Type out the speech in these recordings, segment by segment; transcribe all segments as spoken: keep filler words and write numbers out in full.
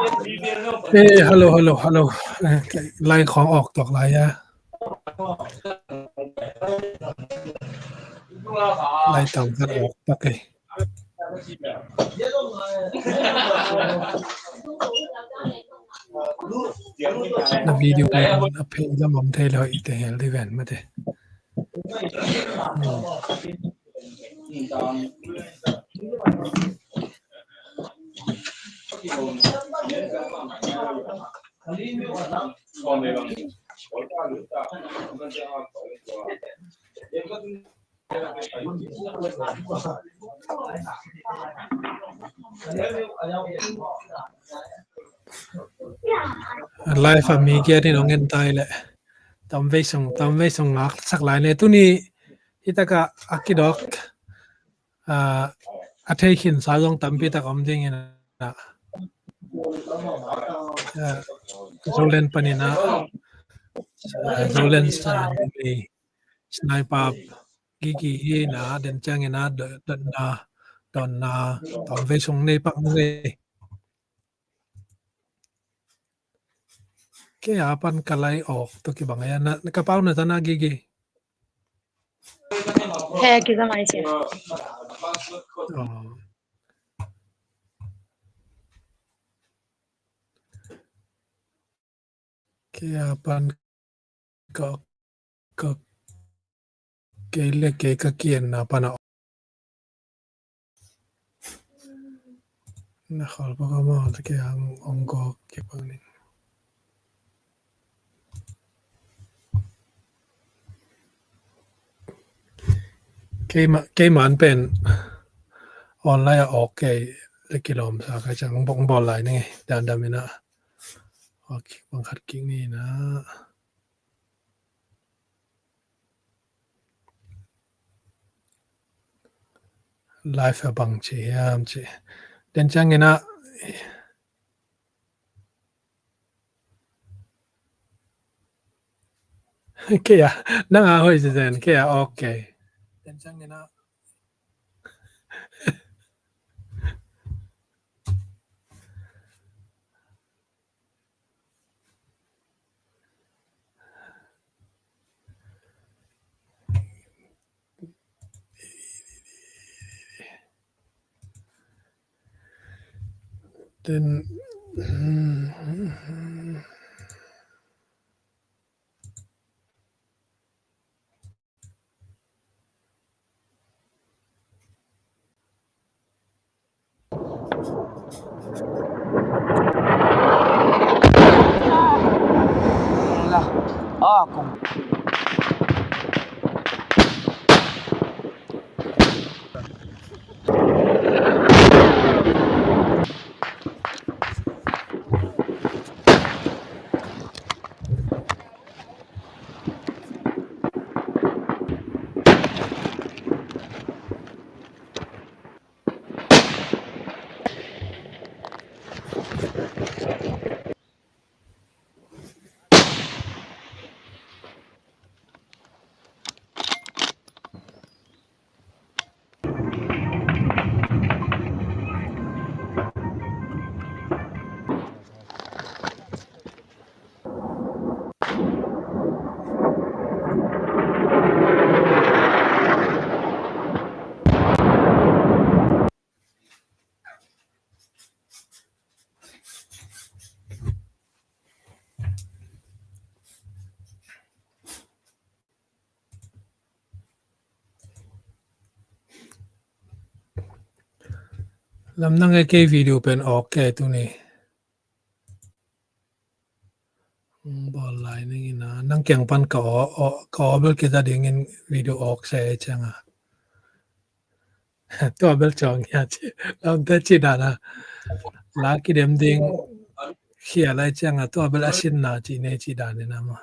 Eh, hello, hello, hello. Eh, lai khawng awk tuak lai a. Lai tam khat awk tuak e. Na video pen a phei lam om thei lo i te hel di ven mate. Hmm. Live a mi kia din ong en tai le. Tam vei sung, tam vei sung ngak sak lai ne. Tuni hi taka a kidok, ah, a thei khin sa zong tampi tak om ding in a. Ah, Zolen panin a, ah, Zolen sa ni sniper Gigi hi na, den ciangin a do-, dotna, dotna, tam vei sung nei pak mu ngei. Kei a pan ka lai awk tawh kibang a, na, ka pau na ta na Gigi. He, kizang ai sia. Oh. Kei a pan ka, ka, kei le kei ka kian na pan a. Na khol pa ka ma ta kei ang ong ko kei pa ni. Kei ma, kei man pen online a awk kei le kilawm sa ka ciang bong bawl lai ni dan dam in a. Ok, bang khat kik ni na. Live a bang ci hiam ci. Den ciangin a. Kei a, nang a hoi zen, kei a, ok. Den ciangin a. Then, Lam nang e, kei video pen awk kei tuni. Bawl lai ning in a, nang kiang pan ka aw, aw, ka aw bel kita dingin video awk se ciang a. Tua bel cawng hia ci, lamte ci dan a. La kidem ding khia lai ciang a, tua bel a sin na ci ne ci dan in a ma.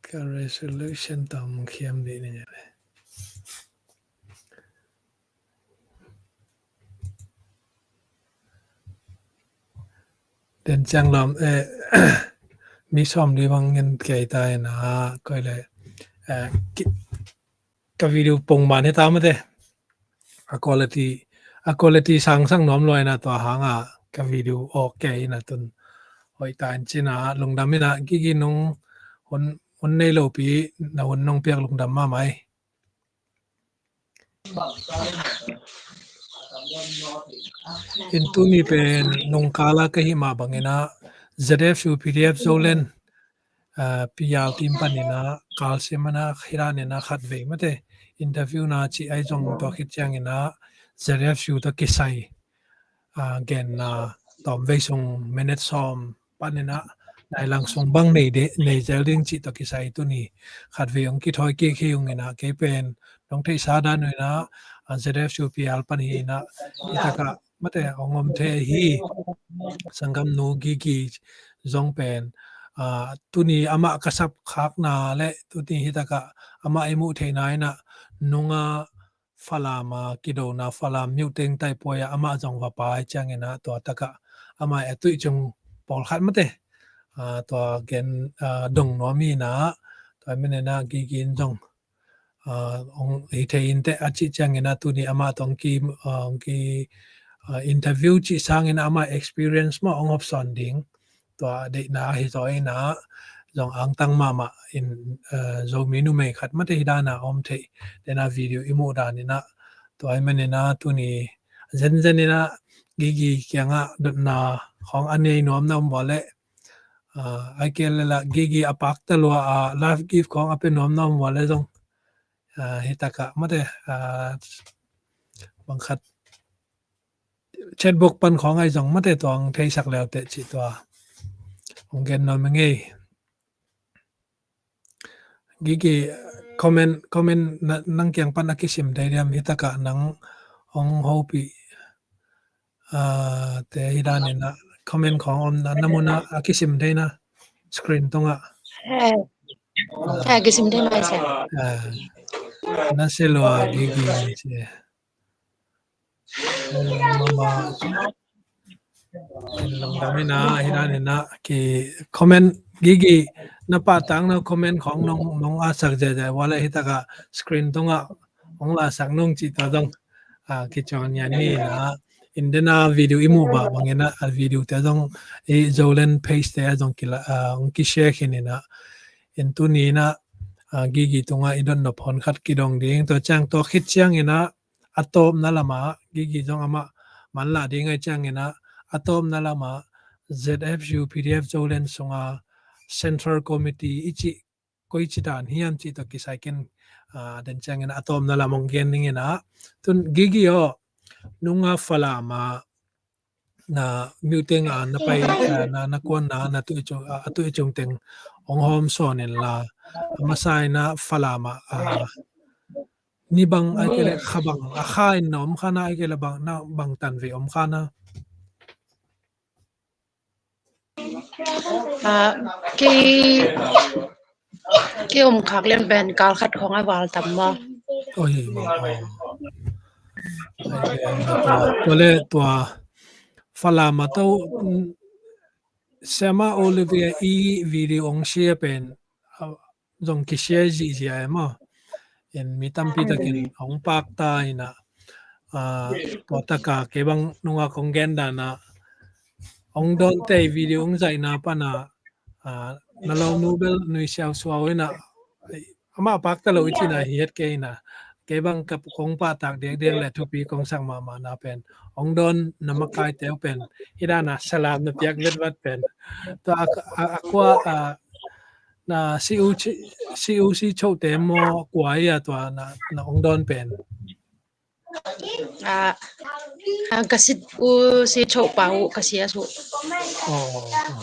Ka resolution tam khiam dih ni le. Den ciang lam, eh, mi sawm li bang ngin kei ta in a, koi le, eh, ki-, ka video pong man he ta mate. A quality, a quality sang sang nuam lua ina, tua hanga ka video awk kei ina, tun hoih ta in cina, lungdam ina, Gigi nung hun, hun nei lopi na hun nong piak lungdam mahmah ei. In tuni pen nungkala ka hih mah bangina Z F U P D F Zoland, ah, P R team panina kalsiam ana hiranina khatvei mate interview na ci ai zong tua khit ciangina Z F U tua kisai, ah, genna tawmvei sung minute sawm panina nai lang sung bang nei de, nei zel ding cih tawh kisai tuni khatvei hong kithawi kik hi ung ina, kei pen nong theihsa dan uh ina, ah, Z F U P R pan hi ina, hi takah mate hong om thei hi. Sanggamnu Gigi zong pen, ah, tuni amah ka sap khakna le tuni hi takah amah i muh theihna ina nunga Falam a kidona, Falam miuteng taipuai a amah zong va pai ciangina tua takah amah a tuih cung pawlkhat mate, ah, tua gen, ah, dong nuam ina, tua menina Gigi in zong, ah, hong hi thei in teh a cih ciangina tuni amah tawh hong ki, ah, hong ki, ah, interview cih sangina amah experience mah hong hopsawn ding. Tua deihna hi zaw ina zong angtang mahmah in, eh, Zomi numei khat mate hi dana om theih dena video i muh dan ina, tua i manina tuni zenzen ina Gigi kiangah dotna khawng a nei nuam na om vua le, ah, ai kei le la Gigi a pakta lua a life gift khawng a pe nuam na om vua le zong, ah, hi takah mate, ah, bangkhat chatbox pan khawng ai zong mate tuang theisak leute cih tua hong gen nuam ing ei. Gigi, comment, comment na, nang kiang pan a kisim thei diam, hi takah nang hong hopih, ah, te hi dan ina comment khawng om na, na mun a kisim thei na screen tungah. Eh, eh, kisim thei mai sia. Ah, na se lua Gigi si. Mama. Lungdam ina, hi dan ina ki comment Gigi na pahtang na comment khawng nong, nong a sak zia zia vua le hi takah screen tungah hong la sak nung cih tua zong, ah, kicuan yan ni ina. In dena video i muh bah bangina a video te zong i Zoland page te a zong kila, ah, hong ki share khin ina. In tuni ina, ah, Gigi tungah i dot nop hon khat kidong ding. Tua ciang tua khit ciangina a tawpna lama Gigi zong amah manlah ding ai ciangina a tawpna lama Z F U P D F Zoland sunga Central Committee i cih koi ci dan hiam cih tawh kisai ken, ah, den ciangina a tawpna lam hong gen ding ina. Tun Gigi aw, nunga Falam a na miuteng a na pai, ah, na, na kuanna na tuih cung, ah, a tuih cung teng hong hawm sawn inla, a masa ina Falam a, ah, ni bang ai kei le kha bang a kha in na om kha na ai kei le bang na bang tan vei om kha na. Ah, ki, ki om khak lian pen kal khat khawng a val tam maw? Oi, maw, maw. Ai, ai, tua, tua le tua Falam a to, mm, Sema Olivia i video hong share pen, ah, zong ki share zihziah e maw. In mi tampi takin hong pakta ina, ah, tua taka kei bang nunga kong gen dana hong dawnte video hong zaihna pana, ah, na lawmnu bel nui siausuau ina, amah pakta lo i cihna hi het kei ina, kei bang ka kong pahtak diakdiak le thupi kong sak mahmahna pen hong dawn na makaite uh pen hi dana salam na piak vetvat pen tua a, a, a kua, ah, na C U C, C U C chote maw kua ia tua na, na hong dawn pen? Ah, ah, ka sit u si chopa u ka sia su. Oh, oh, oh.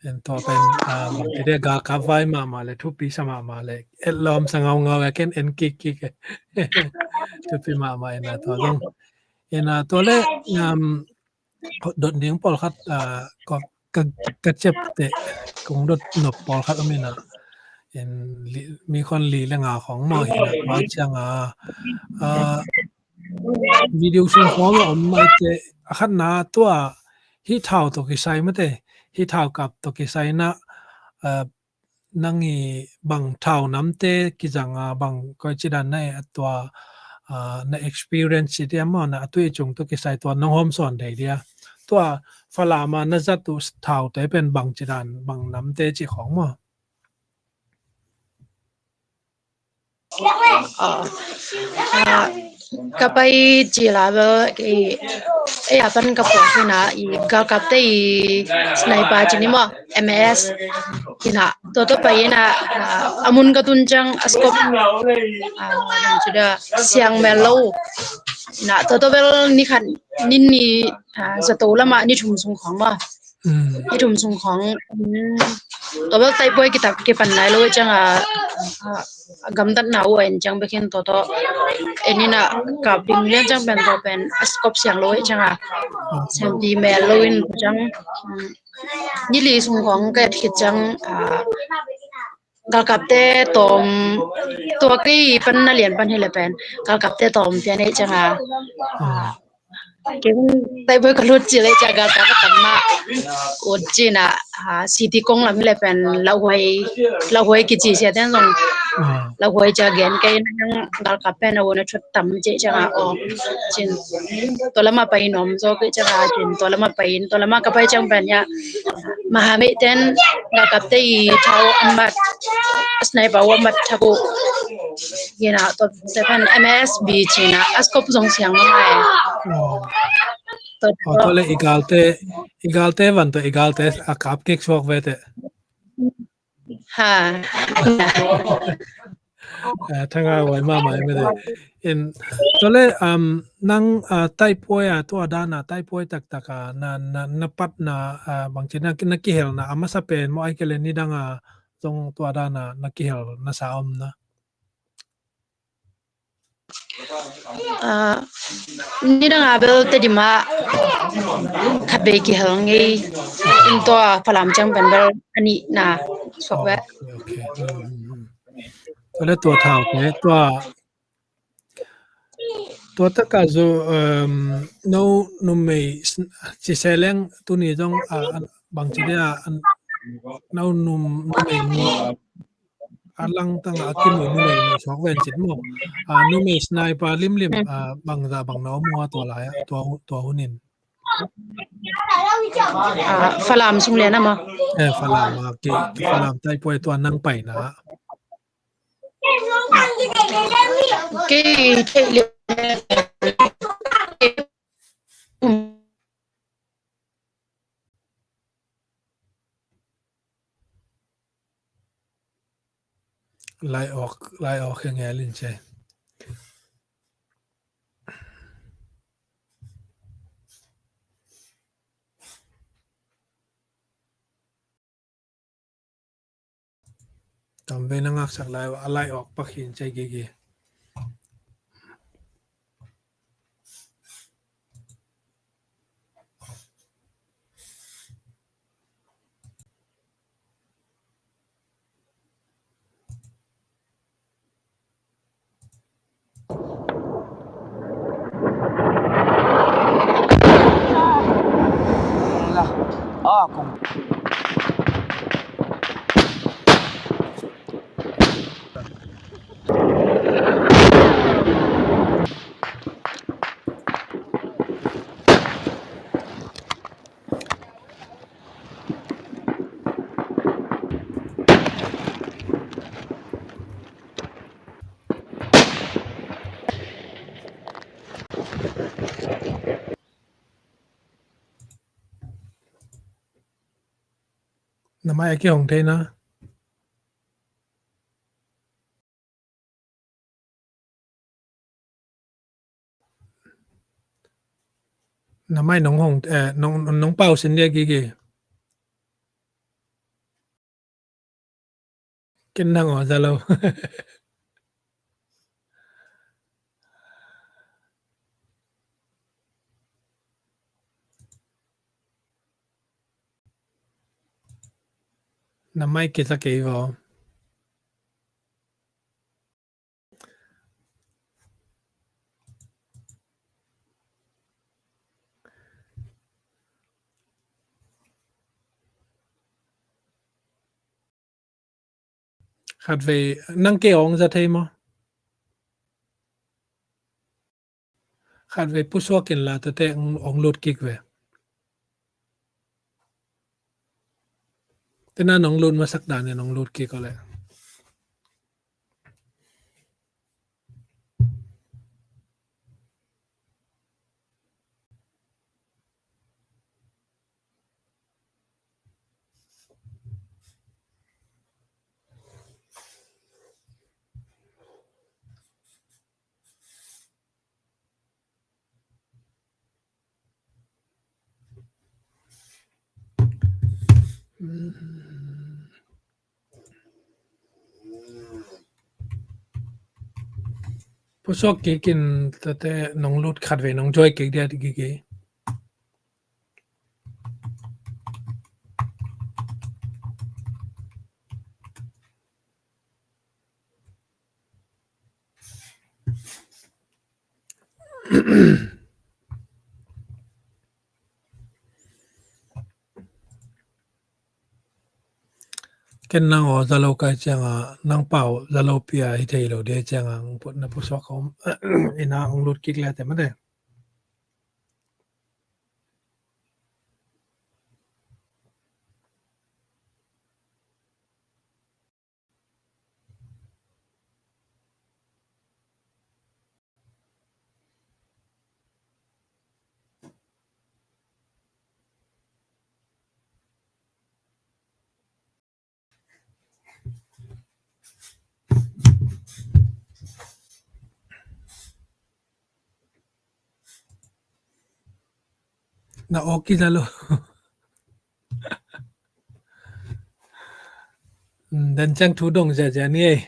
En tua pen, ah, bang ti de ga ka vai mahmah le thupi sa mahmah le et lawm sa ngaungau e ken en kik kik e. Thupi mahmah ina tua zong. Ina tua le, um, dot ding pawlkhat, ah, ka, ka, ka ciapteh kong dot nop pawlkhat om ina. En li, mi khon li le nga khawng maw hi na tua cianga, ah, video sung khawng a om maite a khatna tua hih thau tawh kisai mate, hih thau kap tawh kisai na, ah, nang i bang thau namte kizanga bang koi ci dan na e a tua, ah, na experience ci dia maw, na a tui cung tawh kisai tua nong hawm sawn thei dia. Tua Falam a na zat uh thaute pen bang ci dan, bang namte ci khawng maw? Ah, ah, ka pai cil a bel, i, ei a pan ka puak hi na, i galkapte i sniper ci ni maw, M A S hi na, tua tawh pai hi na, ah, a mun ka tun ciang a scope, ah, bang ci dia, siang mel lo hi na, tua tawh bel ni khat, ni nih, ah, zato lam ah ni thum sung khawng maw. Mm. Ni thum sung khawng, mm, tua bel taipuai kitak kipan nai lo i ciang a, a, a gamtatna uh a en ciang bek hi in tua tawh. En in a kap ding lian ciang pen tua pen a scope siang lo i ciang a. Mm. Siang pi mel lo in tua ciang, mm, ni li sung khawng ka et khit ciang, ah, galkapte tawm, tua kei pan na lian pan hi le pen galkapte tawm pian ei ciang a. Ah, kei taipuai ka lut cil ei ciang galkap a tam mah ut ci na, ah, city kong lam hi le pen lauhuai, lauhuai kici sia ten zong, ah, lauhuai ci a gen kei na, galkap pen a won a thut tam ci ciang a, aw, cin tua lam a pai nuam zaw kei ciang a, cin tua lam a pai in, tua lam a ka pai ciang pen ya, mahamei ten galkapte i thau a mat, sniper uh a mat thak uh hi na, tua seven M S B ci na, a scope zong siang mah ngai. Oh. Tua, oh, tua le i galte, i galte van tua i galte a kap kik suak ve teh. Ha. Eh, thanga huai mahmah hi mete. In, tua le, um, nang, ah, taipuai a, tua dan a, taipuai taktak a, na, na, na patna, ah, bangci na, na kihelna, a masa pen maw, ahih kei le nidang a, zong tua dan a, na kihel na sa om na. Ah, nidang a bel Tedim ah khatvei kihel ngei in, tua Falam ciang pen bel a nihna suak ve. Oh, okay, okay. Hmm, hmm, hmm. Tua le tua thaute, tua, tua taka zu, um, no numei s-, ci se leng tuni zong, ah, bangci dia, ah, no num, numei ni, a langtang a kimu numei ni suak ven cit maw. Ah, numei sniper limlim, ah, bangza bang na om uh a tua lai, tua, tua hun in. Ah, Falam sung lian a maw. Eh, Falam a, ki, Falam taipuai tua nang paina. Ki, ki, lai awk, lai awk hi ngel in ce. Tam ve na ngaksak lai, a lai awk pak hi in ce gigi. Na mai a kihong thei na. Na mai nong hong, eh, nong, nong pau sin dia gigi. Ken nang aw za lo. Na mai kisa kei vaw. Khatvei nang kei ong za thei maw? Khat vei pusuak in la, tua teh ong, ong lut kik ve. Tena nong lut masak dan in ong lut kik o le. Pusuak kik in, tate nong lut khat vei nong join kik dia, Gigi. Ken nang aw za lo kai cianga, nang pau za lo pia hi thei lo dia cianga, na pusuak om ina ong lut kik le te mate. Na awk kizalo. Den ciang thu dong ziazia ni ei.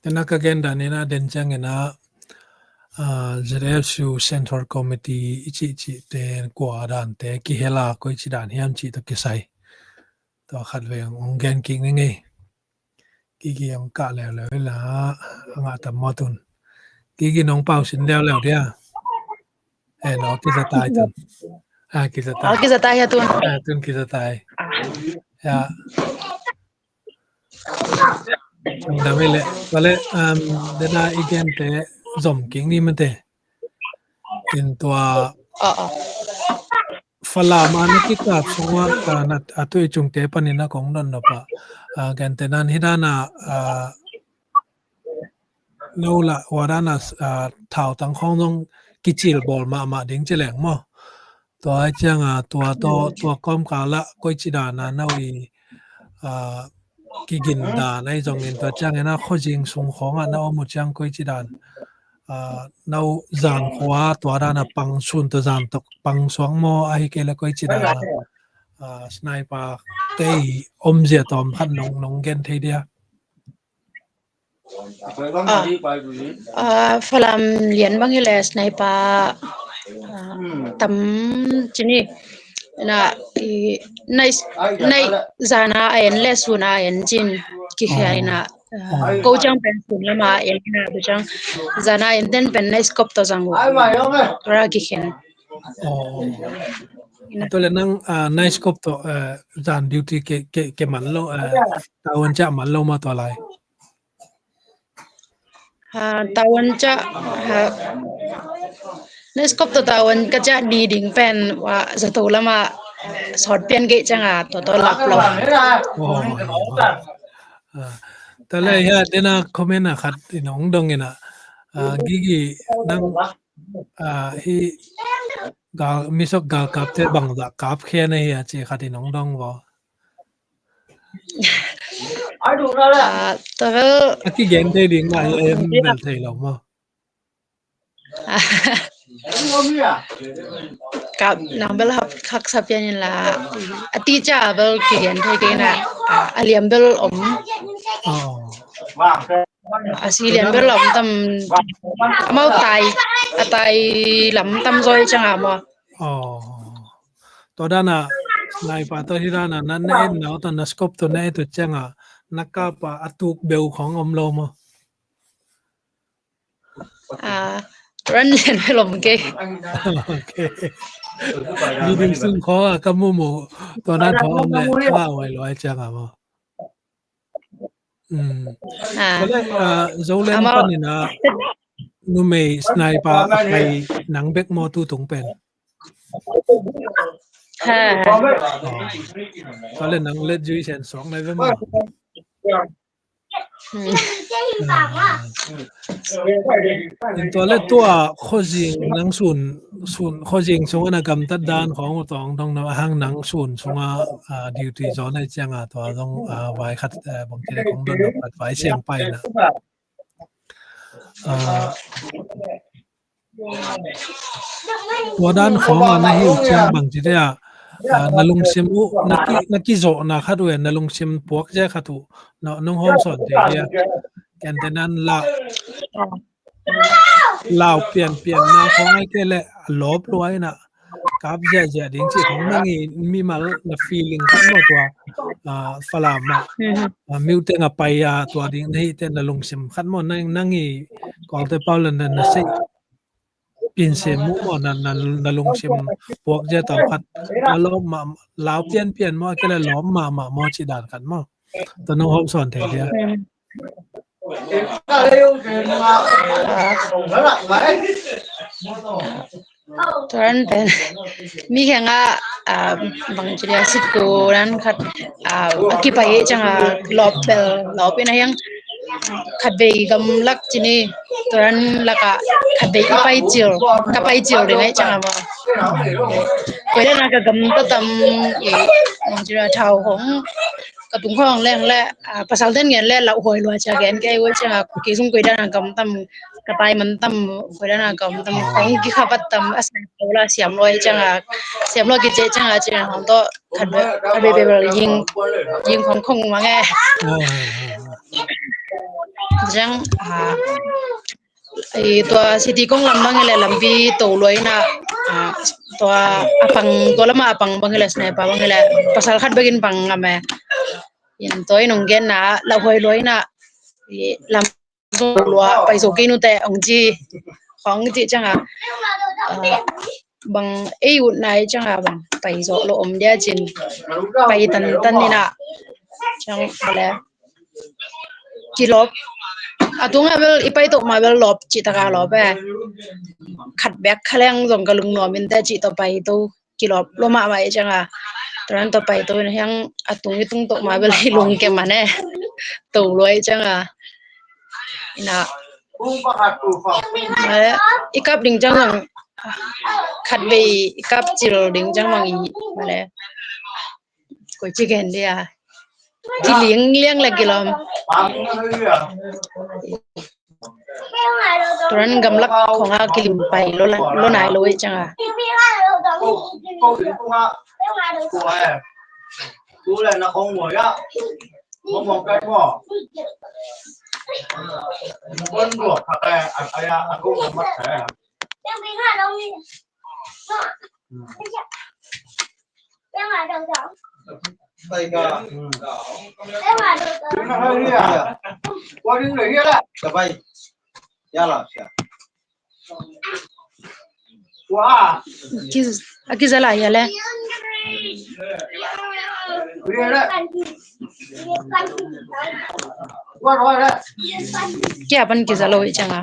Tena ka gen dan ina den ciang ina, ah, Z F C U Central Committee i cih cih te kua dan te kihela koi ci dan hiam cih to kisai. Tua khat vei ong gen kik ni ngei. Gigi ong kah leuleu la, a ngah tam maw tun. Gigi nong pau sin leuleu dia. Eh, no, kiza tai tun. Ah, kiza tai. Ah, kiza tai hia tun. Ah, tun kiza tai. Ya. Ong dam i le. Wale, um, dena i gen te zom kik ni mate. In tua. Ah, ah. Falam a na kikap sungah, ah, na, a tui cung te panin a kong don no pa. Ah, gen te nan hi dan a, ah, no la, wa dan a, ah, thau tang khong zong kicil bawl mahmah ding ci leng maw. Tua ai ciang a, tua to, tua kawm ka la, koi ci dan a, no i, ah, kigin dan ai zong in tua ciang ina khuazing sung khong a na om uh ciang koi ci dan. Ah, no zan khua tua dan a pang sun tua zan tok pang suang maw ahi kei le koi ci dan a. Ah, sniper te i om zia tawm khat nong, nong gen thei dia. Ah, ah, Falam lian bang hi le sniper, ah, tam cini na i nai, nai zana a en le suna a en cin kikhia ina. Ah, ko ciang pen sun lama en na bu ciang zana en ten pen night scope to zang u ra kikhen. Oh. Ina. Tua le nang, ah, night scope to, eh, zan duty ke, ke, ke man lo, eh, tawan ca man lo ma tua lai. Ah, tawan ca, ah, night scope to tawan ka ca di ding pen wa zato lama sawt pian gei cianga to to lap lo. Oh, oh, oh. Ah, ta le ya dena comment a khat in ong dong ina. Ah, Gigi nang, ah, hi gal, misok galkap te bangzah kap khia na hi a ci khat in ong dong vo. Ah, ta vel. A kigen thei ding na hi a em bel thei lo maw. Kap nang bel hak, haksa pian in la, a ti ca bel kigen thei kei na, a liam bel om. Oh. A si lian bel om tam, amau tai, a tai lam tam zoi cianga maw. Oh. Tua dan a, sniper to hi dan a, na, na et na, tua na scope to na et to cianga, na kap a, a tuk beu khong om lo maw. Ah, Ran lian ve lom kei. Ok. Meeting sung khawng a ka mumu tua nan khawng om le ka huai luai ciang a maw. Mm. Ah. Tua le, ah, Zoland panin a numei sniper a pai nang bek maw tu tung pen. Ha. Oh. Tua le nang let zui sian suak nai ve maw. Hmm. Ah. In tua le tua khuazing nang sun, sun khuazing sungah na gamtat dan khawng uh tawng dong na hang nang sun sungah, ah, duty zaw nai ciangah tua zong, ah, vai khat, eh, bang ci le kong don lo khat vai siang pai na. Ah, tua dan khawng a na hi uh ciang bang ci le ah, ah, na lungsim uh, na ki, na kizawhna khat uh, na lungsim puak zia khat uh, na, nong hawm sawn thei dia. Ken te nan la, lau pianpianna khawng ai ke le lawp luai na kap ziahziah ding ci khawng nang i mimal na feeling khat maw tua, ah, Falam ah, ah, miuteng a pai a tua ding na hi te na lungsim khat maw nang, nang i Kawlte pau le na, na sei pinsim mu maw na, na, na lungsim puak zia tau khat a lawp mah, lau pianpian maw a ke le lawp mahmah maw ci dan khat maw. Tua nong hawm sawn thei dia. Tuan pen mi kheng a, ah, bang ci dia sit ko nan khat, ah, a kipai ciang a lawp bel lawp in a hiang khat vei gamlak ci ni tuan lak a khat vei i pai cil ka pai cil ding ai ciang a maw. Koi dan a ka gamta tam i bang ci dia thau hong ka tung khawng leng le, ah, pasal den ngen le lau huai lua cia gen kei ua cia kei sung koi dan a gam tam ka tai man tam koi dan a gam tam khong ki kha bat tam a siam lo la siam lo cia siam lo ki ce cia cia hong to khat be be be ying ying khong khong mang e. Jang, ah, i tua city kong lam bang i le lampi to luai na, ah, tua a pang tua lama a pang bang i le sniper bang i le pasal khat bekin pang ngam e. In tua i nong gen na lau huai luai na i lam zo lua pai zo kei nu te ong ci khong ci ciang a, ah, bang ei ut nai ciang a bang pai zo lo om dia cin pai tan tan ni na ciang bale kilawp a tung a bel i pai to ma bel lawp ci taka lawp e khat bek kha leng zong ka lung nuam in te ci to pai to kilawp lo mahmah i ciang a tuan to pai to in hiang a tung i tung to ma bel i lung ke man e to luai ciang a ina i kap ding ciang zong khat vei i kap cil ding ciang zong i male koi ci gen dia kiliang liang la kilawm. Turan gamlak khong a kilim pai lo nai lo i ciang a. Ki, a kiza lai ya le. Kia pan kiza lo i ciang a.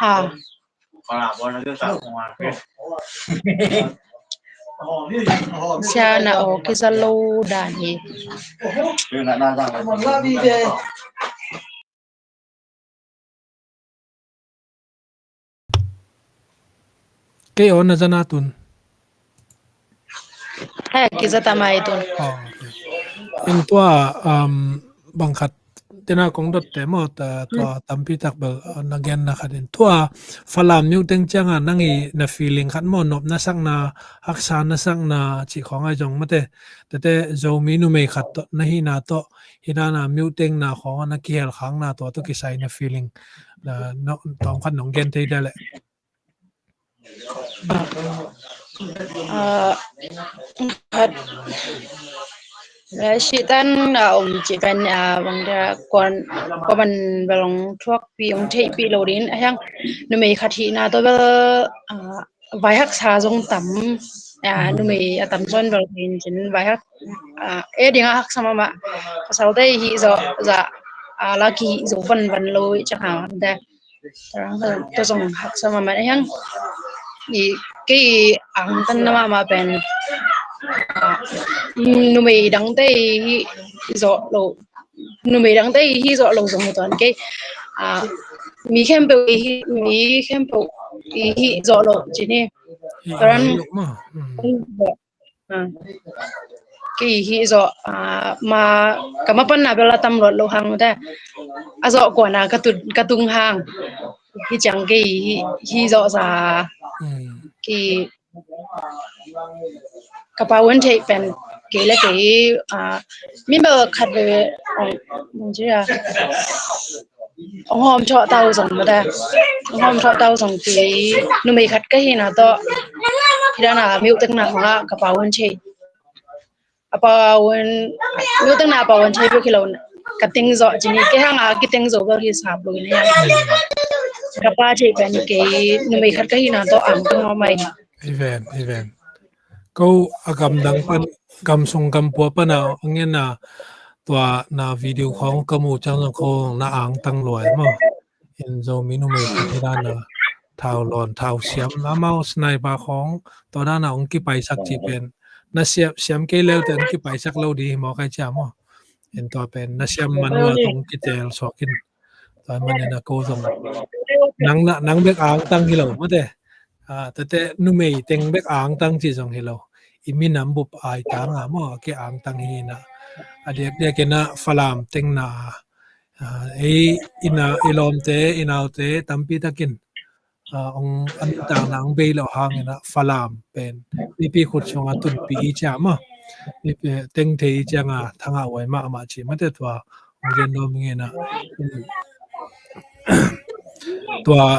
Ha. Sia na aw kiza lo dan hi. Kei aw na zana tun. He kiza tamai tun. Aw, okay. In tua, um, bangkhat tena kong dot te maw, tua tampi tak bel, uh, na gen na khat in tua Falam miuteng cianga nang i na feeling khat maw, nop na sakna, haksa na sakna ci khong ai zong mate. Tete Zomi numei khat tawh na hina tawh hina na miuteng na khong na kihel khang na tua tawh kisai na feeling na, no, tawm khat nong gen thei dia le. Ah, khat, eh, sitan a om ci pen, ah, bang dia kuan, kuaman bel ong thuakpi, ong theihpi lo ding a hiang numei khat hihna tawh bel, ah, vai haksa zong tam, ah, numei a tam sawn bel hin cin vai hak, ah, e ding a haksa mahmah, pasalte hih zawh zah, ah, la kihih zo vanvan lo i cak hang te. Tarang tua zong haksa mahmah a hiang. I kei angtanna mahmah pen, ah, numei dangte hih zawh lo, numei dangte hih zawh lo zong hi tuan kei, ah, mi khempeuh i hih, mi khempeuh i hih zawh lo ci ni. Tarang Ah, kei hih zawh, ah, ma, ka ma panna bel a tam luat lo hang te. A zawh kuana ka tut, ka tung hang. Hih ciang kei hih, hih zawh za. Kei ka pau un theih pen kei le kei, ah, mi bel khat veve ong, ong ci a. Ong hawm thawh tau zong mate. Ong hawm thawh tau zong kei numei khat ka hina tawh. Hidana miuteng na hong a ka pau un theih. A pau un, miuteng na a pau un theih bek hi lo ka teng zawh ci ni. Kei hang a kiteng zo bek hi sap lo in a hiang. Ka pau theih pen kei numei khat ka hina tawh angtang mahmah hi. Hi ven, hi ven. Ko a gamdang pan, gamsung gampua pan a, a ngen a, tua na video khong ka mu ciang zong ko na angtang luai maw. In Zomi numei khat hi dan a, thau lawn, thau siam, amau sniper khong, tua dan a ong kipaisak ci pen. Na siam, siam kei leu te ong kipaisak lo di hi maw kai cia maw. In tua pen, na siam man ua ong kitel suak in. Tua man in a ko zong. Nang na, nang bek angtang hi lo, mate. Ah, tete numei teng bek angtang ci zong hi lo. I minam bup ai tang a maw, a ke angtang hi na. A diak diak in a Falam teng na. Ah, ei, ina, i lawmte, i naute, tampi takin. Ah, ong an tang na ong bei lo hang in a Falam pen. Mipi khut sunga tunpi i cia maw. Mipi teng thei i cianga thanga uai mahmah ci mate tua. Ong gen dawm ngen a. Tua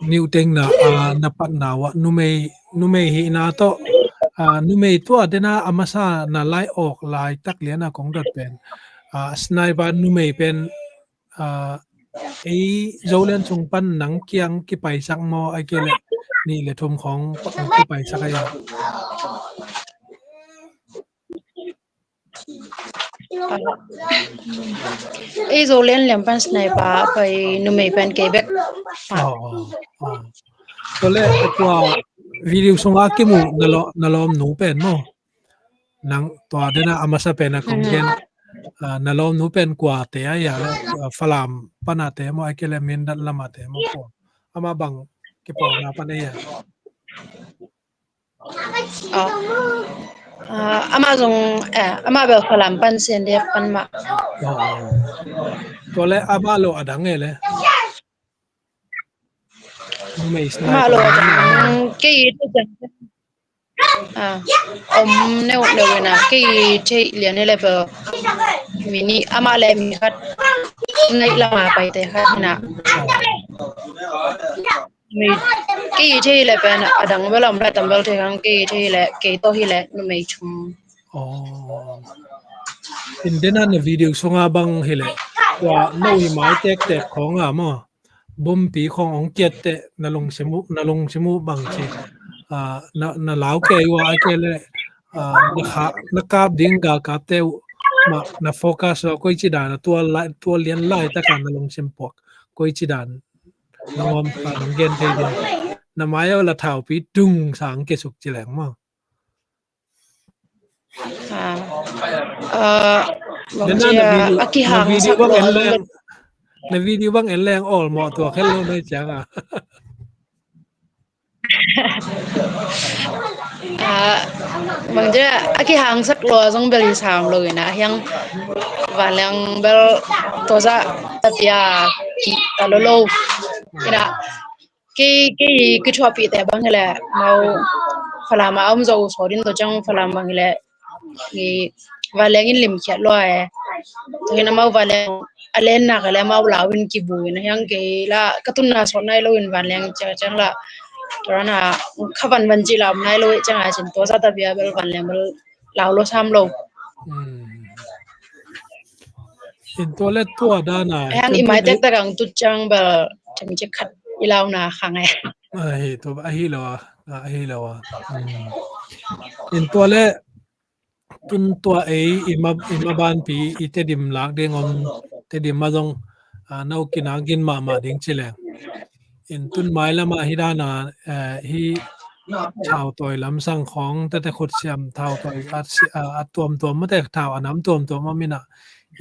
miuteng na, ah, na patna uah numei, numei hihna tawh, ah, numei tua dena a masa na lai awk laitak liana kong dot pen, ah, sniper numei pen, ah, ei Zolian sung pan nang kiang kipaisak maw ai ke le nih le thum khong kipaisak ai a. Ei Zolian liam pan sniper pai numei pen kei bek. Aw, aw, aw. Tua le tua video sunga kimu na lawm, na lawm nu pen maw. Nang tua dena a masa pen a kong gen, ah, na lawm nu pen kua te a ia le, ah, Falam pana te maw ai ke le Mindat lama te maw kua. Ama bang kipawlna pan a ia. Aw. Ah, ama zong, eh, ama bel Falam pan sen dia pan mah. Aw, aw. Tua le ama lo a dang e le. Numei sniper ama lo a dang, kei tu jan. Ah, om neu neu na kei thei lian e le bel. Mi ni ama le mi khat. Ngai lama pai te khat na. Aw. Kei thei le pen a dang bel om le tam bel thei kang kei thei le kei to hi le numei thum. Aw. In dena na video sunga bang hi le. Tua no hi mai tek tek khong a maw. Bompi khong ong kiat te na lungsim uh, na lungsim uh bang ci. Ah, na, na lau kei ua ai ke le. Ah, na kha, na kap ding galkap te uh. mah na focus lo, koici dan a tua lai, tua lian laitak a na lungsim puak, koici dan na ngawm ka nong gen thei ding. Na mai a la thaupi tung sang kisuk ci leng maw. Ah, ah, bang ci a, a kihang sak lo a, na video bang en leng awlmawh tua khel lo na hi ciang a. Ah, bang ci a, a kihang sak lo a zong bel hi sam lo ina hiang vanleng bel tua zah tapia ki ta lo lo ina. Kei, kei kithuahpihte bang hileh mau Falam a om zo uh sawt in tua ciang Falam bang hileh i vanleng in limkhiat lua e. Tua hi na mau vanleng a len nak hileh mau lau in kibu in a hiang kei la ka tunna sawt nai lo in vanleng ciang ciang la tua na kha van van ci lau nai lo ciang a cin tua zah tapia bel vanleng bel lau lo sam lo. In tua le tua dan a hiang i mai tektek ang tut ciang bel cem ci khat i launa khang e. Ahi tua ahi lo a, ahi lo a. In tua le tun tua ei i ma, i ma banpi i Tedim lak ding om, Tedim ma zong a, no kina gin mahmah ding ci leng. In tun mailam a hi dan a, eh, hi thautawi lamsang khawng tete khutsiam thautawi a, a tuamtuam mate thau a nam tuamtuam om ina.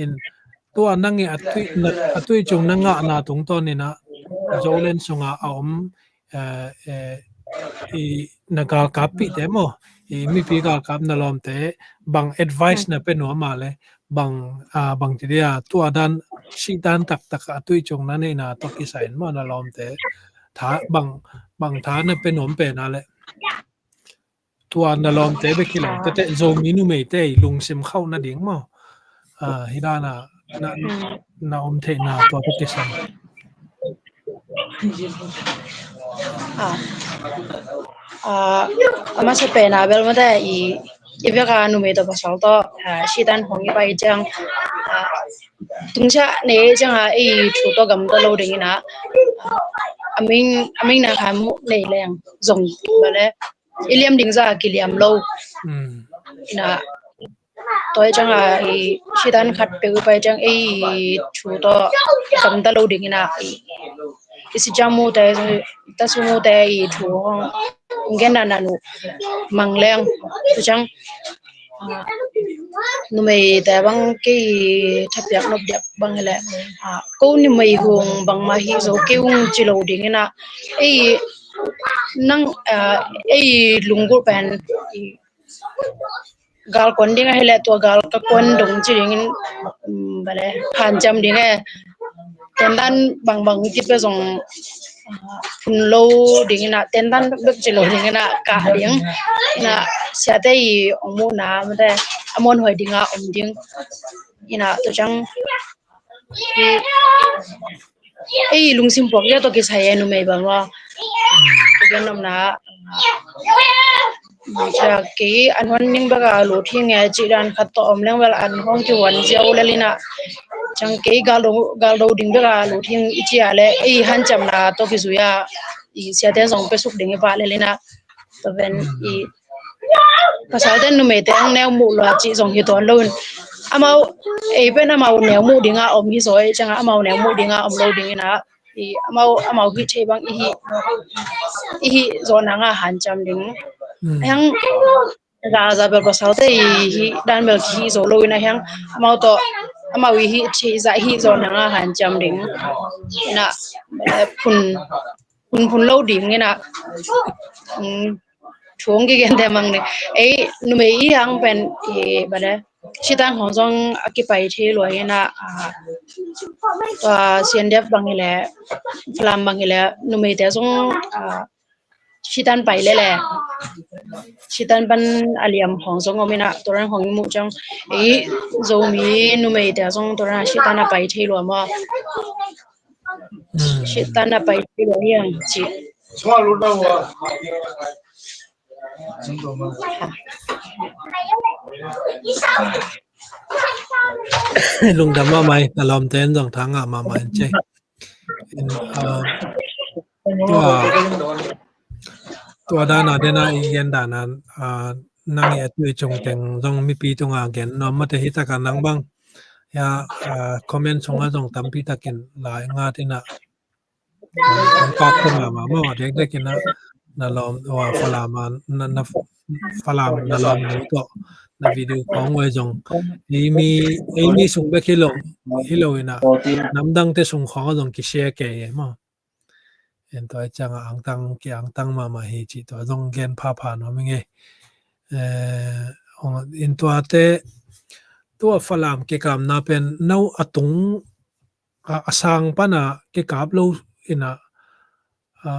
In tua nang i a tui, a tui cung na ngahna tungtawn ina Zoland sunga a om, eh, eh, i na galkap pihte maw, i mipi galkap na lawmte bang advice na pe nuam a le bang, ah, bang ti dia tua dan sih dan taktak a tui cung na neihna tawh kisai in maw na lawmte tha bang, bang tha na pe nuam pen a le tua na lawmte bek hi lo tete Zomi numeite i lungsim khauh nading maw, ah, hi dan a na, na om theihna tua tawh kisai. Ah. Ah, a masa pen a bel mate i, i vek a numei tawh pasal tawh, ah, sitan hong i pai ciang, ah, tungsiah nei ciang a ei thu tawh gamta lo ding ina, ah, a ming, a ming na khan muh nei leng zong bale i liam ding zah a kiliam lo. Ina tua hi ciang a i sitan khat peuh i pai ciang ei thu tawh gamta lo ding ina i, i si ciang mute, ta si mute i thu hong gen na na nu mang leng tu ciang, ah, numeite bang kei thapiak nop diak bang hileh, ah, ko numei hong bangmah hi zo kei hong ci lo ding ina ei nang, ah, ei lunggulh pen i gal kuan ding ahileh tua gal ka kuan dong ci dingin, um, bale hanciam ding e. Tendan bangbang kipia zong, ah, phun lo ding ina tendan bek ci lo ding ina kah ding ina siate i ong muhna mate a muanhuai dinga om ding ina tu ciang ei lungsim puak liau tawh kisai e numei bang maw. Ka gen nopna, kei an hon ning bek a lut hi nge cih dan khat tawh om leng bel an hong kihuan ziau lel ina. Ciang kei galdo, galdo ding bek a lut hi i ci a le ei hanciamna tawh kizui a i siate zong pe suk ding i pah lel ina. Tua pen i pasal ten numeite ang neu muh lua cih zong hi tuan lo in amau ei pen amau neu muh dinga om hi zaw ei cianga amau neu muh dinga om lo ding ina i amau amau hih thei bang i hih i hih zaw nanga hanciam ding. Heng za za bel pasalte i hih dan bel kihi zaw lo ina heng amau tawh amau i hih thei za hih zaw nanga hanciam ding ina phun phun phun lo ding ina. Thu hong kigen te mang ding ei numei i hang pen i bale sitang hong zong a kipai thei lua ina. Tua sian dep bang hileh Falam bang hileh numeite zong sitan pai lele sitan pan a liam hong zong om ina turan hong i muh ciang ei Zomi numeite zong turan a sitan a pai thei lua maw. Sitan a pai thei lua hiang ci. Lungdam mahmah i, a lawmte in zong thangah mahmah in cei. Tua, tua dana dena i gen dana, ah, nang i a tui cung teng zong mipi tunga gen nuam mate hi taka nang bang. Ya, ah, comment sunga zong tampi takin lai ngat ina. Ang kak te mama maw, dek dek ina na lawm, wa Falam a, na, na Falam na lawm nu tawh na video khawng uai zong. Ei mi, ei mi sung bek hi lo, hi lo ina. Namdang te sung khawng a zong kisia kei e maw. En tua cianga angtang, ki angtang mama hi ci tua zong gen phapha nuam ing e. Eh, ong, in tuate, tua Falam kikapna pen no a tung, a, a sang pana kikap lo ina, a,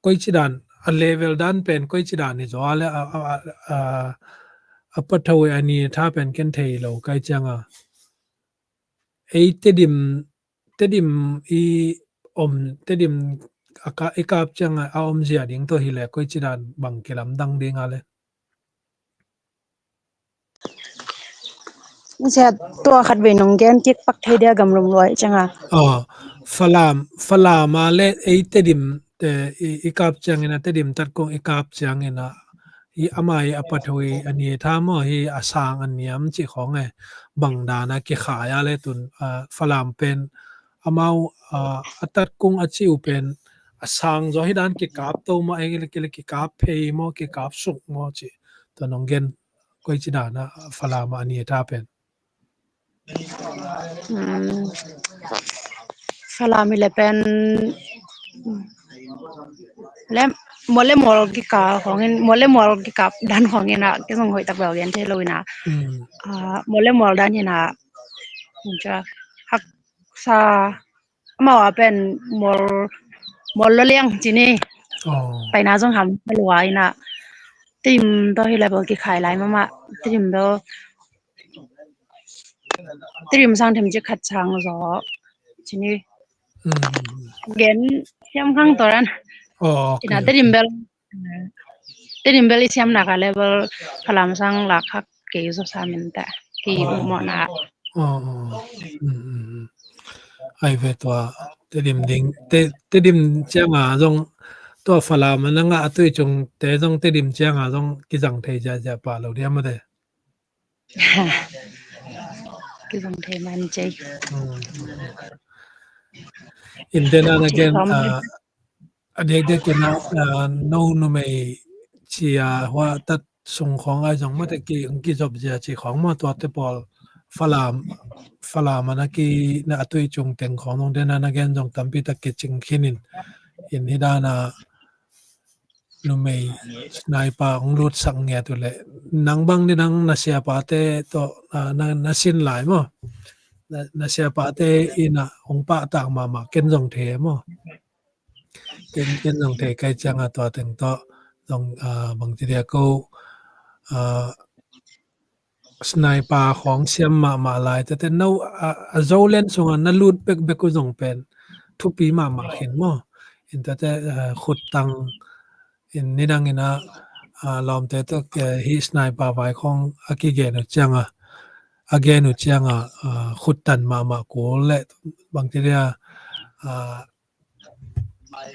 koi ci dan, a level dan pen koi ci dan i zaw a le, a, a, a, a, a patho a ni tha pen ken thei lo kai cianga. Ei Tedim, Tedim i om, Tedim a ka, i kap cianga a om zia ding tawh hi le koi ci dan bang kilamdang ding a le. Sia tua khat vei nong gen kik pak thei dia gamlum luai cianga. Oh, Falam, Falam a le ei Tedim te i, i kap ciangina, Tedim tatkung i kap ciangina, i ama i a patho i a ni tha maw hi a sang a niam ci khawng e, bang dana kikhai a le tun, ah, Falam pen, amau, ah, a tatkung a ci u pen, a sang zaw hi dan kikap to maw, ei le ki le kikap phei maw, kikap suk maw ci. Tua nong gen koi ci dana Falam a ni ta pen. Hmm. Falam hi le pen le mol le mol kikap khawngin, mol le mol kikap dan khawngin a kizong hoih tak bel gen thei lo ina. Hmm. Ah, mol le mol dan ina. Haksa amau a pen mol, mol lo liang ci ni. Oh. Paina zong ham lua ina. Tedim tawh hi le bel kikhai lai mama. Tedim tawh, Tedim sang them ci khat sang zaw ci ni. Hmm. Gen siam khang toran. Oh, okay, ina okay. Tedim bel Tedim bel i siam nak a le bel Falam sang lak hak kei zo sa min ta. Kei u mo na. Oh, oh. Hmm, hmm, hmm. Ai ve tua Tedim ding, Te, Tedim cianga zong tua Falam a nanga a tui cung te zong Tedim cianga zong kizang thei zia zia pa lo dia mate. Kizang thei man cei. Hmm. In then and again, ah, a dek dek ina, ah, no numei cia hua tat sung khawng ai zong mate ki, kizop zia ci khawng maw tuate pawl Falam, Falam a na ki na a tui cung teng khawng zong then and again zong tampi tak kicing khinin. In hi dana numei sniper ong lutsak ngiat uh le nang bang ni dang na siapate tawh, ah, na, na sin lai maw? Na, na siapate ina ong pahtak mahmah ken zong thei maw? Ken, ken zong thei kai cianga tua teng tawh zong, ah, bang ci dia ko, ah, sniper khawng siam mahmah lai tete no, a, a Zoland sunga na lut bekbek uh zong pen thupi mahmah khin maw? In tete, eh, khut tang in nidang ina, ah, lawmte tawh, eh, hi sniper vai khawng a kigen uh cianga, a gen uh cianga, ah, khut tan mahmah kul le bang ci dia, ah,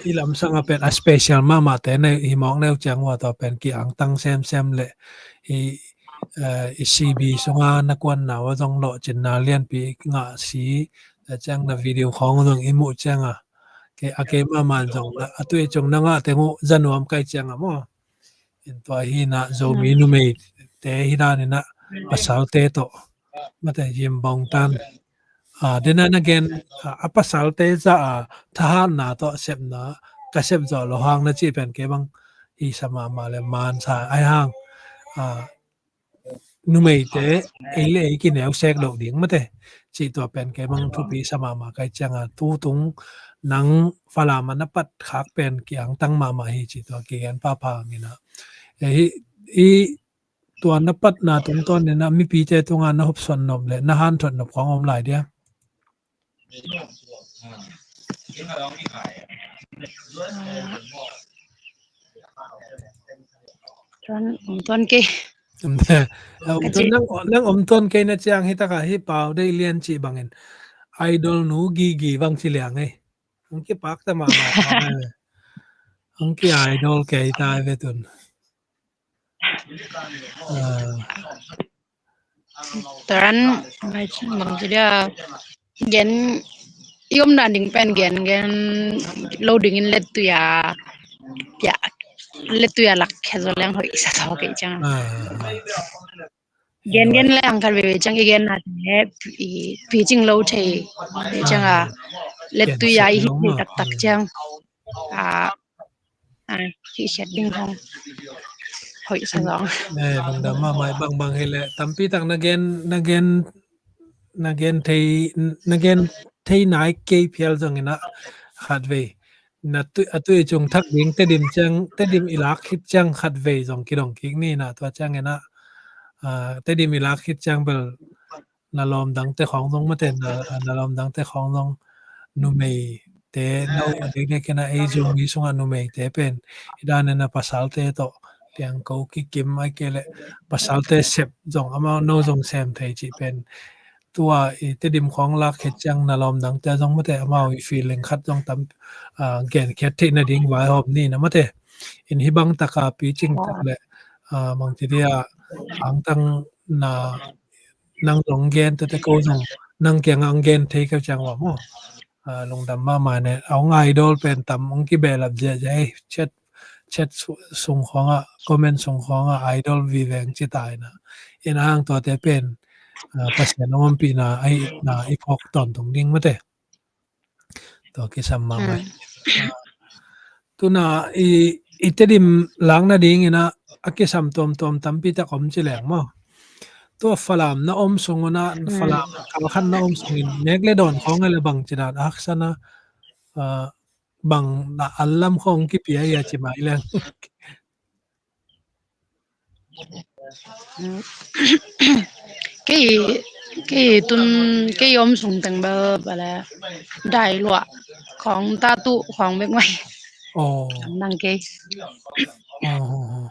i lamsang a pen a special mahmah te nei hi mawk neu ciang ua tawh pen ki angtang semsem le i, eh, i C B sunga na kuan nau a zong lawh cinna lianpi ngah si, eh, ciang na video khawng zong i muh cianga ke a ke mahmah zong a tui cung na ngah teng uh za nuam kai cianga maw? In tua hi na Zomi numei te hi dan ina pasal te tawh mate yim bawng tan. Ah, then and again, ah, a pasal te za a thahatna tawh sepna ka sep zawh lo hang na ci pen ke bang i sa mahmah le man sa ai hang, ah, numei te ei le ei kineu sek lo ding mate ci tua pen ke bang thupi sa mahmah kai cianga tu tung nang Falam a na pat khak pen ki angtang mahmah hi ci tua ki gen papa ngina. Eh, hi, i tua na patna tungtawn nina mipite tunga na hopsuan nop le na hanthot nop khawng om lai dia? Tuan, om tuan kei. Om tuan, nang, nang om tuan kei na ciang hi taka hi pau dei lian ci bangin idol nu Gigi bang ci liang ei. Ang kipak ta mahmah. Ang ki idol kei ta ve tun. Ah. Tua dan, bang ci dia, gen, i omna ding pen gen, gen lo dingin lettui a, ya, lettui a lak khia zaw leng hoih sa zaw kei ciang. Ah. Gen, gen leng khat veve ciang i genna te, i picing lo thei ciang a, ah, lettui a i hih thei taktak ciang. Ah, ah, hih siat ding hong hoih sa zong. Eh, lungdam mahmah, bangbang hi leh tampi tak na gen, na gen, na gen thei, na gen thei nai kei phial zongin ah khat vei. Na tu, a tui cung thak ding Tedim ciang, Tedim i lak khit ciang khat vei zong kidong kik ni na, tua ciangin ah, ah, Tedim i lak khit ciang bel na lawm dangte khawng zong mate, na, na lawm dangte khawng zong numeite, no a dekdek in ah ei Zomi sungah numeite pen i dan in a pasalte tawh liangko kikim, ahih kei leh pasalte sep zong amau no zong sem thei cih pen tua i Tedim khawng lak khit ciang na lawm dangte zong mate amau i feeling khat zong tam, ah, genkhiat theih nading vaihawm ni na mate. In hih bang taka picing tak leh, ah, bang ci dia, hangtang na nang zong gen, tua te ko zong nang kiangah hong gen thei kei ciang ua maw. Ah, lungdam mahmah ne, hong idol pen tam hong kibehlap ziahziah ei, chat, chat su-, sung khawngah, comment sung khawngah idol vive hong ci ta in ah. In a hang tuate pen, ah, Pasian hong ompihna ahihna i phawk tawntung ding mate. Tua kisam mahmah. Hmm. Ah, tuna i, i Tedim lak nadingin ah a kisam tuamtuam tampi tak om ci leng maw. Tua Falam na om sung un ah, hmm, Falam kal khat na om sungin nek le dawn khawng a le bang ci dan a haksa na, ah, bang na an lam khawng kipia hia ci mai leng. Kei, kei tun, kei om sung teng bel, bel dai luah khawng, tatu khawng bek mai. Oh. Nang kei. Oh, oh, oh.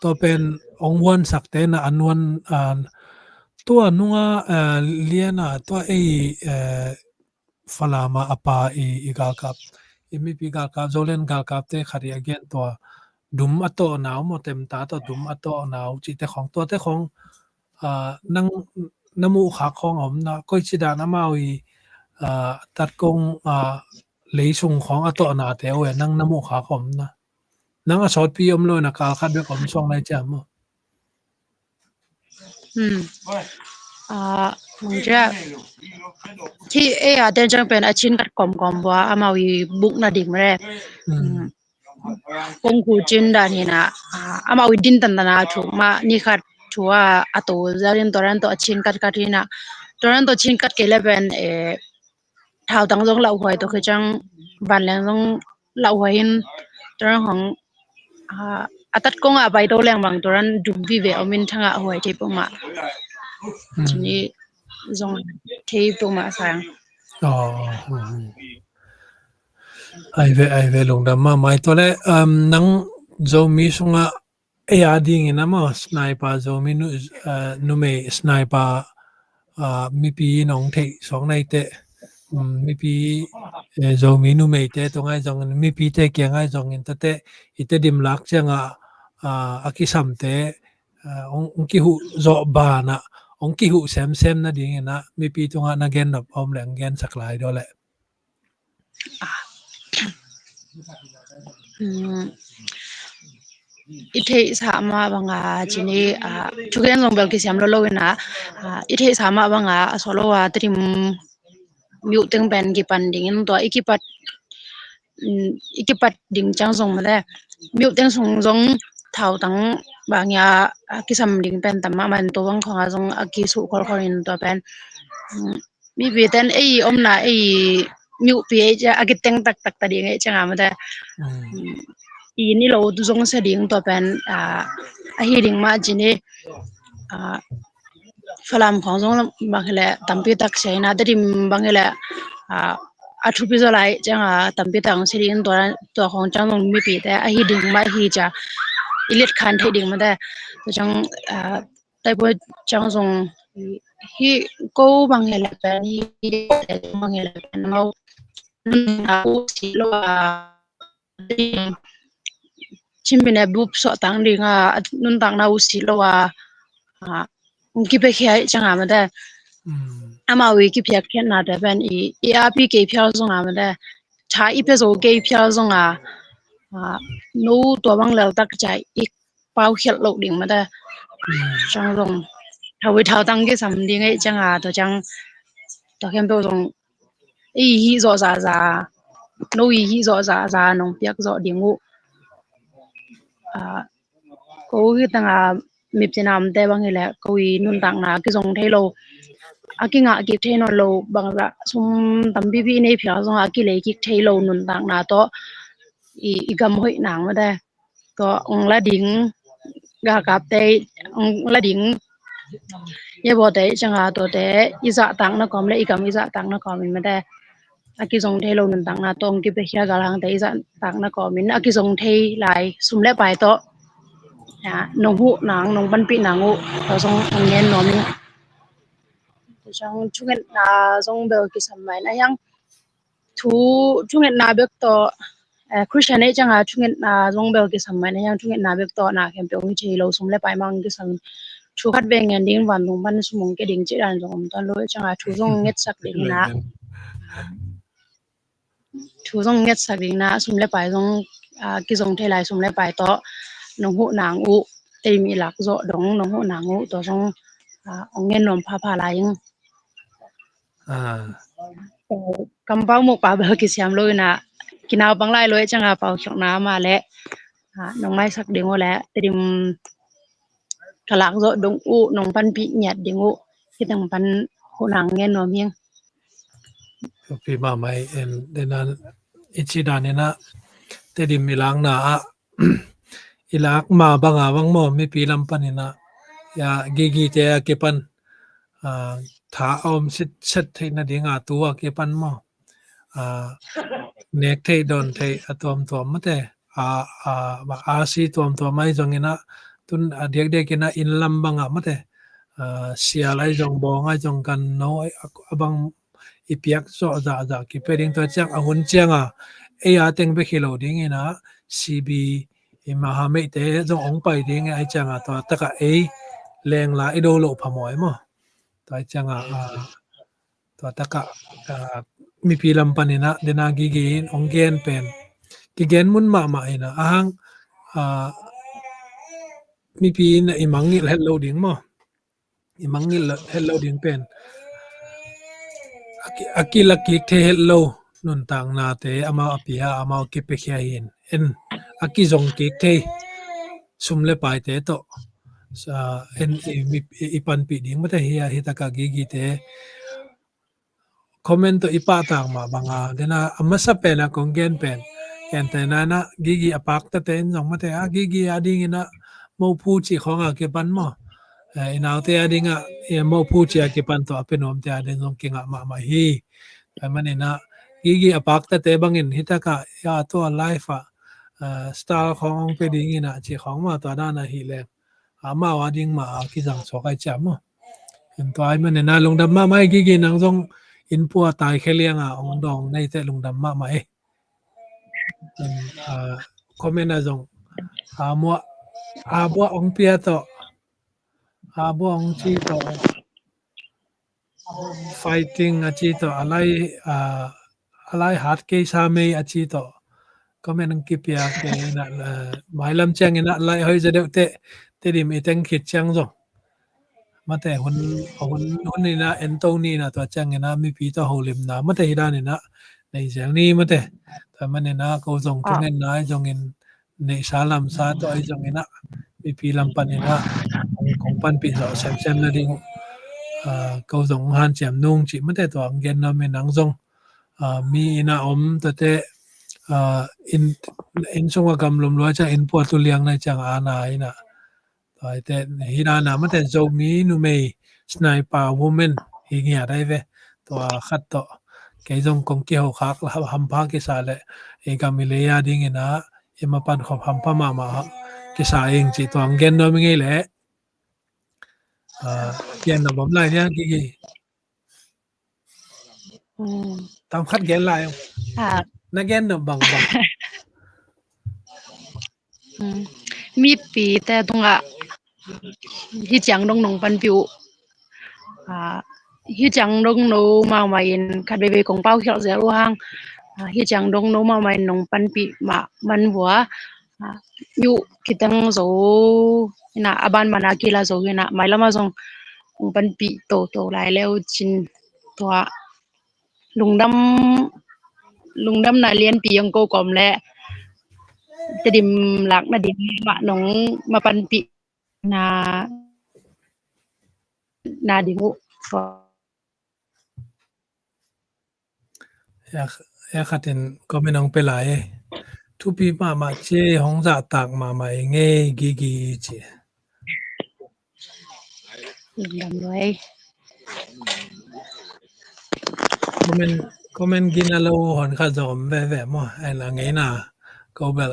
Tua pen hong huansakte na an huan, ah, tua nunga, ah, liana, tua ei, eh, Falama a pa i, i galkap, i mipi galkap, Zoland galkapte khat i a gen tua dum a tawhna uh maw, temta tawh dum a tawhna uh cihte khawng, tuate khawng, ah, nang na muhkhak khawng a om na, koici dan amau i, ah, tatkong, ah, leisung khawng a tawhnate uh e, nang na muhkhak a om na. Nang a sawtpi om lo na, kal khat bek om suak nai ciam maw. Hmm. Ah, mangcia. Hi, eh, a ten ciang pen a cin khat kawmkawm bua, amau i buk nading mare. Hmm. Hmm. Kong khu cin dan hi na, ah, amau i din tantana thu ma ni khat thu a, a to, zarin toran to a cin khat khat hi na. Toran to cin khat kei le pen, eh, thautang zong lauhuai to kei ciang vanleng zong lauhuai in, toran hong, ah, a tat kong a pai to leng bang toran dum vive om in thanga huai thei poma. Hmm. Cini zong thei poma sang. Oh, hmm. Ai ve, ai ve, lungdam mahmah. Tua le, um, nang Zomi sungah ei a dingin amau sniper Zomi nu, eh, numei sniper, ah, mipi nong theih suak nai teh, um, mipi, eh, Zomi numeite tung ai zongin, mipite kiang ai zongin tate i Tedim lak ciangah, ah, a kisamte, ah, hong, hong kihuh zawh banah, hong kihuh semsem nadingin ah mipi tungah na gen nop om leh hong gensak lai dua leh. Ah. Hmm. I theihsa mah banga cini, ah, thugen zong bel kisiam lo lo ina, ah, i theihsa mah banga a solo a Tedim mi uh teng pen kipan dingin tua i kipat, mm, i kipat ding ciang zong mate mi uh teng sung zong thautang bangia, ah, kisam ding pen tam mahmah in tua bang khonga zong a kisuh kholkhol in tua pen, mm, mipi ten ei omna ei mi uhpi ei cia a kiteng taktak ta ding ei cia nga mate. Mm. I ni lo tu zong sia ding tua pen, ah, ahi ding mah cini, ah, Falam khong zong bang hileh tampi tak sia ina Tedim bang hileh, ah, a thupi zaw lai cia nga tampi tak sia ding tua, tua khong ciang zong mipite ahi ding mah hi cia i let khan thei ding mate. Tua ciang, ah, Taipua ciang zong hi ko bang hileh pen hi bang hileh pen mau lun na u si lo a Chin minute bup suah tang ding a, a nuntakna uh si lo a, a, hong kipiakhia i ciang a mate. Mm. Amau i kipiakkhiatnate pen i, i api kei phial zong a mate. Tha i pia zo kei phial zong a, a, no tua bang lel tak ciang i paukhialh loh ding mate. Mm. Ciang zong thau i thau tang kisam ding i ciang a, tua ciang tua khempeuh zong i hih zawh zahzah, no i hih zawh zahzah nong piak zawh ding uh. A, ko hi tang a mipcin a omte bang hi leh ko i nuntakna a kizong thei lo, a kingah kik thei nawn lo bangzah sum tampipi i nei phial zong a kilei kik thei lo nuntakna tawh i, i gam hoih nang mate. Tua ong la ding, galkapte ong la ding, yebawte i ciang a tuate i zahtakna kawm le i gam i zahtakna kawm in mate. A kizong thei lo nuntakna tawh ong kipiakhia galhangte i zahtakna kawm in a kizong thei lai sum le pai tawh, ya, nong huh nang, nong panpih nang uh tua zong ong ngen nuam ing. Tua ciang thungetna zong bel kisam mai na hiang. Thu, thungetna bek tawh, eh, Christian ei ciang a thungetna zong bel kisam mai na hiang, thungetna bek tawh na khempeuh hi thei lo, sum le pai mang kisam. Thu khat vei ngen ding, vantung pan sum ong kia ding cih dan zong om tuan lo, ei ciang a thu zong ngetsak ding hi na. Thu zong ngetsak ding na, sum le pai zong, a, kizong thei lai sum le pai tawh nong huh nang uh, Tedim i lak zawh dong nong huh nang uh, tua zong, a, ong ngen nuam phapha lai ing. Ah. Kampau muk pa bel kisiam lo ina, kinau pang lai lo ei ciang a paukhialhna mah le, a, nong maisak ding uh le Tedim ka lak zawh dong uh, nong panpih ngiat ding uh, hi teng pan huh nang ngen nuam ing. Pi mahmah in, dena i ci dan ina Tedim i lakna ah i lak ma banga bang maw, mipi lam pan ina, ya, Gigi te a kipan, a, tha a om sitset theihna dinga tu a kipan maw, a, nek theih dawn theih a tuamtuam mate, a, a, a si tuamtuam ai zong ina, tun a diakdiak ina inn lam banga mate, a, sial ai zong, bawng ai zong, ganno ai, a, a bang i piak zawh zahzah kipia ding, tua ciang a hun ciang a ei a teng bek hi lo ding ina, C B i mahameite zong ong pai ding ai ciang a tua tak a ei lengla i do loh phamawh ai maw. Tua ciang a, a, tua tak a, a, mipi lam pan ina dena Gigi in ong gen pen kigen mun mahmah ina, a hang, a, mipi in i mangngilh het lo ding maw. I mangngilh het lo ding pen a ki, a kilak kik thei het lo nuntaknate amau a pia, amau kipiakhia hi in, en a kizong kik thei sum le paite tawh, a, en i, i, i panpih ding mate hi a, hi tak a Gigi te comment tawh i pahtak mah banga, dena a masa pen a kong gen pen, ken te na ina Gigi a paktate in zong mate, a, Gigi a ding ina mophu cih khawng a kipan maw, eh, i naute a ding a, eh, mophu cih a kipan tawh a pia nuamte a ding zong kingah mahmah hi. Tua man ina Gigi a paktate bangin hi tak a, ya, tua life a, eh, style khawng ong pia ding ina cih khawng maw, tua dan a hi leng amau a ding mah a kizang suak ai ciam maw. En tua ai man ina lungdam mahmah ei, Gigi nang zong inn pua tai khe liang a ong dawng nei te lungdam mahmah ei. En, a, comment a zong a muah, a buah ong pia tawh, a buah ong ci tawh, fighting a ci tawh, a lai, a, a lai hat kei sa mei a ci tawh comment ang kipia kei ina, a, mailam ciang ina lai hoih zaw deuh teh, Tedim i teng khit ciang zong mate hun, hun, hun ina ento ni ina tua ciang ina mipi tawh holimna mate hi dan ina nei zel ni mate. Tua man ina ko zong thungetna ai zongin neihsa lamsa tawh ahi zongin ah, mipi lam panin ah, kong panpih zawh semsem na ding uh, ah, ko zong hanciam nung cih mate tua ang gen nuam in ang zong, ah, mi inn a om tate, ah, inn, inn sung a gamlum lua ciang inn pua tu liang nai ciang a na ina. Tua ite hi na na mate Zomi numei sniper woman hi ngiat ai ve. Tua khat tawh kei zong kong kiho khak la hampha kisa le i gam i lei a ding ina i mapan khop hampha mahmah kisa ing cih tua ang gen nuam i ngei leh. Ah, gen nuam bawm lai nia Gigi. Hmm. Tam khat gen lai ung. Ah. Na gen nuam bang bang. Mipite tungah hih ciang dong nong panpih uh. Hih ciang dong no mahmah in khat veivei kong paukhialh zel uh hang, hih ciang dong no mahmah in nong panpih mah man vua. Yu kiteng zo ina, a ban mana kila zo ina, mailam a zong kong panpih toto lai leu cin tua lungdam, lungdamna lianpi ang ko kom le Tedim lakna ding mah nong mapanpih na, na ding uh. Ya, ya khatin comment hong pe lai e. Thupi mahmah ci, hong zahtak mahmah i ngei gigi ci. Lungdam lua e. Comment, comment gina lo hon khat zong om veve maw. Ai la ngeina ko bel.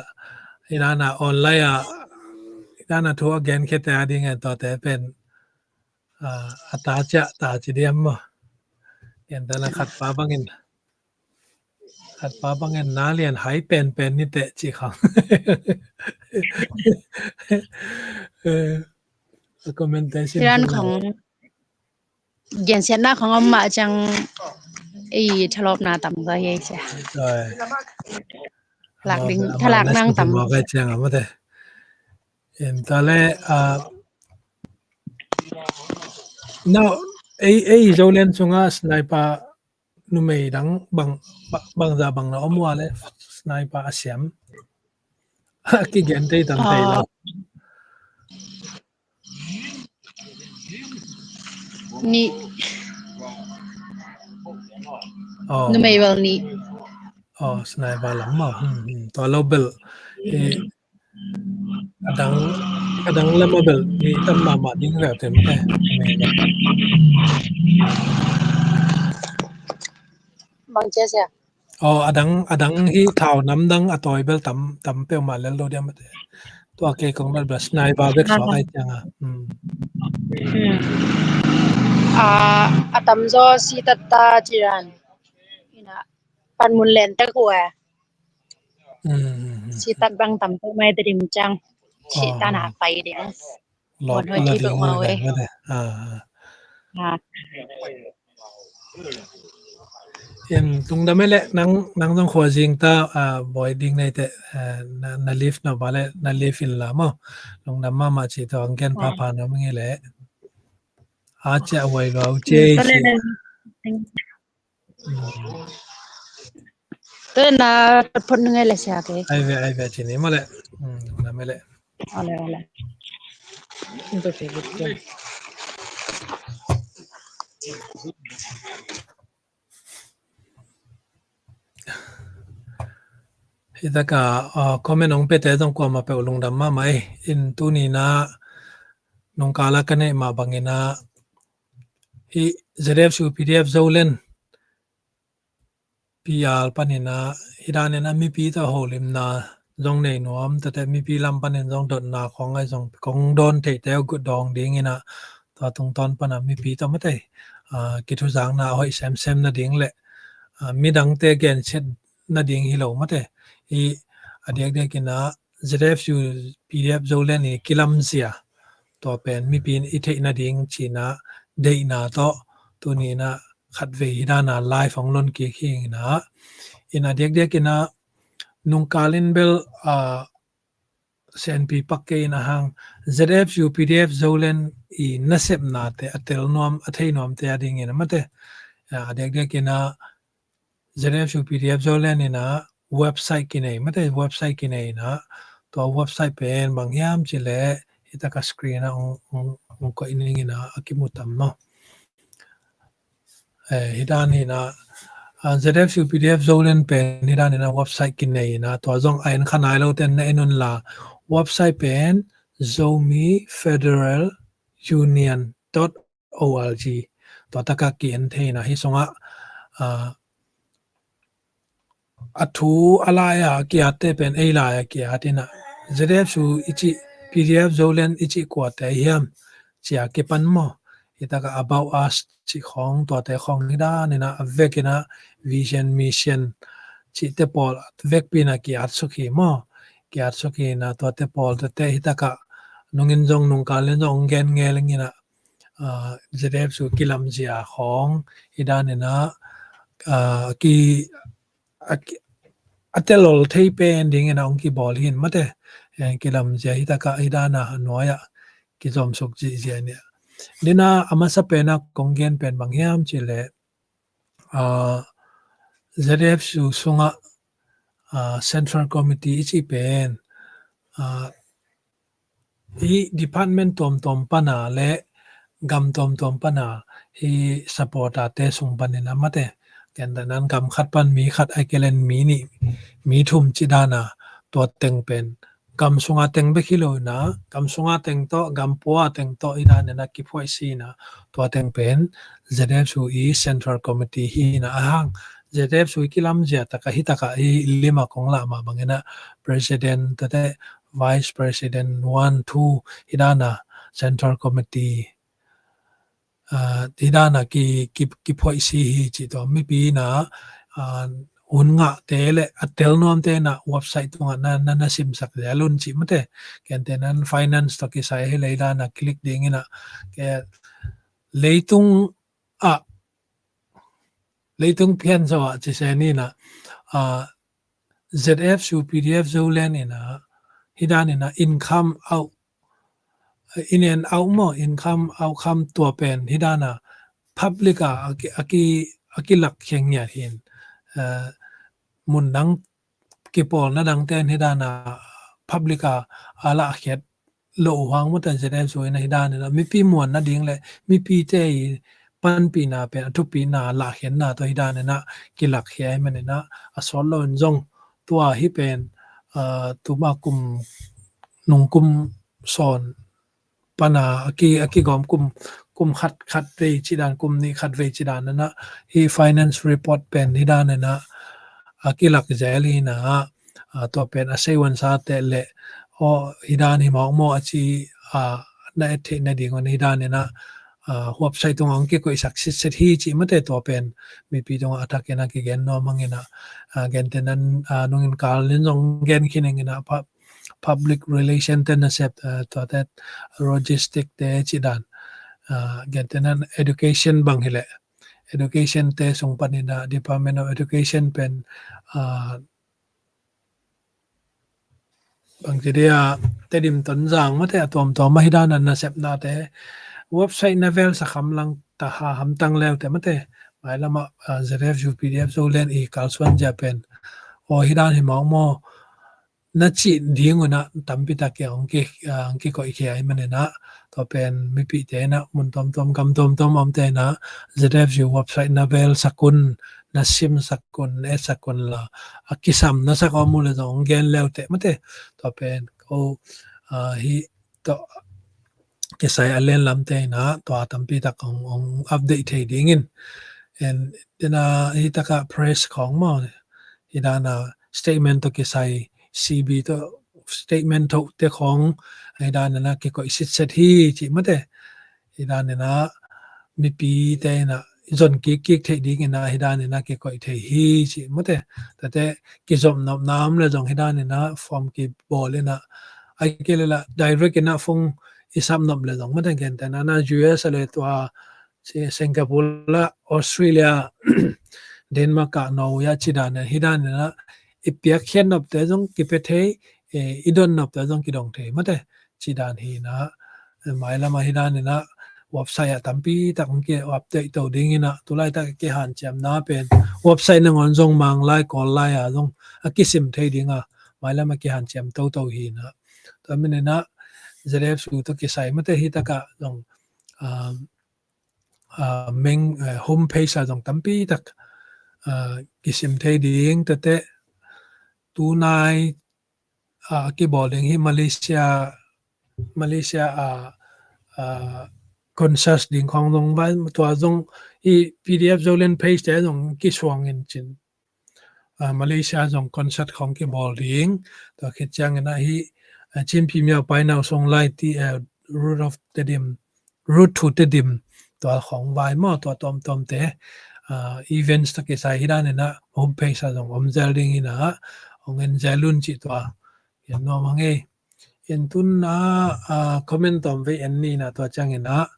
Idana online a, idana thu a gen khete a ding en tote pen a ta cia ta ci diam maw. Gen ta na khat pa bangin, khat pa bangin na lian hai pen pen ni te ci khang. Recommendation iran khong gensiatna khong om mah ciang ei thalopna tam ga ye cia. Lak ding, thalak nang tam. Kai ciang a mate. En ta le a, no, ei, ei Zoland sunga sniper numei dang bang, bang za bang na om ua le sniper a siam. Kigen tei tam tei lo. Ni. Numei bel ni. Sniper lam ma. Tua lo bel. Adang, adang lama bel ni tam mahmah ding veu tem te. Bang cia sia. Aw, adang, adang hi thau nam dang a tawi bel tam, tam peuhmah lel lo diam a te. Tua kei kong bel bel sniper bek suak ai ciang a. A tam zaw si tatta ciran. Ina panmun len tek uh e. Si tat bang tam tek mai te dim ciang. Si tana pai ding. Lop la ding ui ve mate. In tungdam e le nang, nang zong khua zing ta, boi ding nei te, na live na ba le na live in la maw. Lungdam mahmah ci tawh ang gen phapha na ming e le. A cia huai lua uh cia ci. Tena photphot nung e le sia ke. Ai ve, ai ve ci ni maw le. Lungdam e le. Ole, ole. Hi taka comment ong pete zong kuamah peuh lungdam mahmah e. In tuni na nungkala ka neih mah bangin a hi Z F U P D F Zoland P R panin a hi danin a mipi tawh holimna zong nei nuam, tate mipi lam panin zong dotna khong ai zong kong dawn theihte uh gut dawng dingin a tua tungtawn pana mipi tawh mate kithuzakna a hoih semsem nading le midangte gensiat nading hi lo mate. I a diakdiakin a Z F U P D F Zoland i kilamzia tua pen mipi in i theih nading cina deihna tawh tuni in a khatvei hi dana live hong lon kik hi ina. In a diakdiakin a nungkalin bel a senpi pak kei in a hang Z F U P D F Zoland i nasepnate a tel nuam a thei nuamte a dingin a mate a diakdiakin a Z F U P D F Zoland in a website kinei mate website kinei in a tua website pen bang hiam ci le hi taka screen a ong koih ning in a a kimu tam maw. Hi dan hi na Z F U P D F Zoland pen hi dan hi na website kinei na tua zong a en kha nai lo ten na en un la website pen Zomi Federal Union dot O R G tua taka ki en thei na hi sungah a thu a lai a kiatte pen ei lai a kiat ina Z F U i cih P D F Zoland i cih kuate hiam cia kipan maw. Hi taka about us cih khong tuate khong hi dan ina a vek ina vision mission cihte pawl vekpi ina kiat suk hi maw. kiat suk hi na, tuate pawl tete hi takah nungin zong nungkal in zong gen ngel ing ina, ah, Z F S U kilamzia khawng hi dan ina, ah, ki, a ki, a telol thei pen ding ina ong kibawl hin mate, eh, kilamzia hi takah hi dan a nuai ah kizom suk zihzia nia. Dina a masa pen a kong gen pen bang hiam cih leh, ah, Z F S U sungah, ah, Central Committee i cih pen, ah, i department tuamtuam pana le gam tuamtuam pana hi supporter te sung panin a mate. Ken tanan gam khat pan mi khat ai kelen mi nih, mi thum ci dana tua teng pen gam sunga teng bek hi lo ina, gam sunga teng tawh, gam pua teng tawh hi dan ina kiphuaih si ina, tua teng pen Z F S U i Central Committee hi ina a hang. Z F S U i kilamzia taka hi taka i lima kong lah mah bang ina President tate, Vice President one, two hi dana Central Committee, ah, hi dana ki, ki, kiphuaih si hi ci tua mipi ina, ah, hun ngahte le a tel nuamte ina website tungah na, na, na simsak zel un ci mate. Ken tanan finance tawh kisai hi le hi dana click ding ina ke leitung ah, leitung phian zo ah ci se ni ina, ah, Z F S U P D F Zoland ina hi dan ina income out, in and out maw, income outcome tua pen hi dana public a, a ki, a ki, a kilak khia ngiat hin, eh, mun dang kipawlna dangte in hi dana public a, a lahkhiat lo uh hang mate Z F S U ina hi dan ina mipi muanna ding le mipite i panpihna pen a thupina lahkhiatna tawh hi dan ina kilakkhia hi man ina a sawt lo in zong tua hi pen, ah, tuma kum nungkum sawn pana a ki, a kigawm kum, kum khat, khat vei ci dan, kum nih khat vei ci dan ina hi finance report pen hi dan ina a kilak zel hi ina, ah, tua pen a sei uan sa te le, aw, hi dan hi mawk maw a ci, ah, na et theih na ding un hi dan ina, ah, website tungah ong kikoihsak sitset hi ci mate tua pen mipi tungah a thak ina kigen nuam hang ina, ah, gen tanan, ah, nungin kal in zong gen khin ing ina pa, public relation te nasep, eh, tuate logistic te ci dan, ah, gen tanan education bang hi le education te sung panin a Department of Education pen, ah, bang ci dia Tedim Tonzang mate a tuamtuam a hi dan a nasepna te website na vel sakham lang ta ha hamtang leu te mate. Mailam ah, ah, Z F S U P D F Zoland i kalsuan zia pen aw hi dan hi mawk maw na cih ding ina tampi tak kia ong ki, ah, ong kikoih khia hi man ina tua pen mipite ina mun tuamtuam gam tuamtuam omte ina Z F S U website na vel sak un, na simsak un, na etsak un la a kisam na sak om uh le zong ong gen leu te mate. Tua pen ko, ah, hi tawh kisai a lenlamte ina tua tampi tak ong, ong update thei dingin. En, ina hi taka press khawng maw hi dana statement tawh kisai, C B tawh statement tawh te khawng hi dan ina kikoih sitset hi ci mate. Hi dan ina mipite ina zon kik kik theih ding ina hi dan ina kikoih thei hi ci mate. Tate kizom nopna om le zong hi dan ina form kibawl ina ai ke le la direct ina phone i sap nop le zong mate gen tanan a U S a le tua ci Singapore la Australia Denmark a Norway a ci dan hi dan ina i piak khiat nopte zong kipia thei, eh, i don nopte zong kidong thei mate ci dan hi ina, eh, mailam a hi dan ina website a tampi tak ong ki update to ding ina tulai tak kihanciamna pen website nangawn zong Manglai Kawllai a zong a kisim thei ding a mailam a kihanciam toto hi ina. Tua man ina Z F S U tawh kisai mate hi taka zong, ah, ah, main, eh, home page a zong tampi tak, ah, kisim thei ding tate tunai, ah, kibawl ding hi Malaysia, Malaysia, ah, ah, concert ding khawng zong vai tua zong hi P D F Zoland page te zong kisuang in cin. Ah, Malaysia zong concert khawng kibawl ding. Tua khit ciang ina hi, ah, Chin Pi Miao Pai Nau Song Lai ti, ah, Root of Tedim, Root to Tedim tua khawng vai maw tua tuamtuam te, ah, events tawh kisai hi dan ina home page a zong om zel ding ina ong en zel un ci tua En nuam hang ei. En tun ah, ah, comment tawm vei en ni na, tua ciangin ah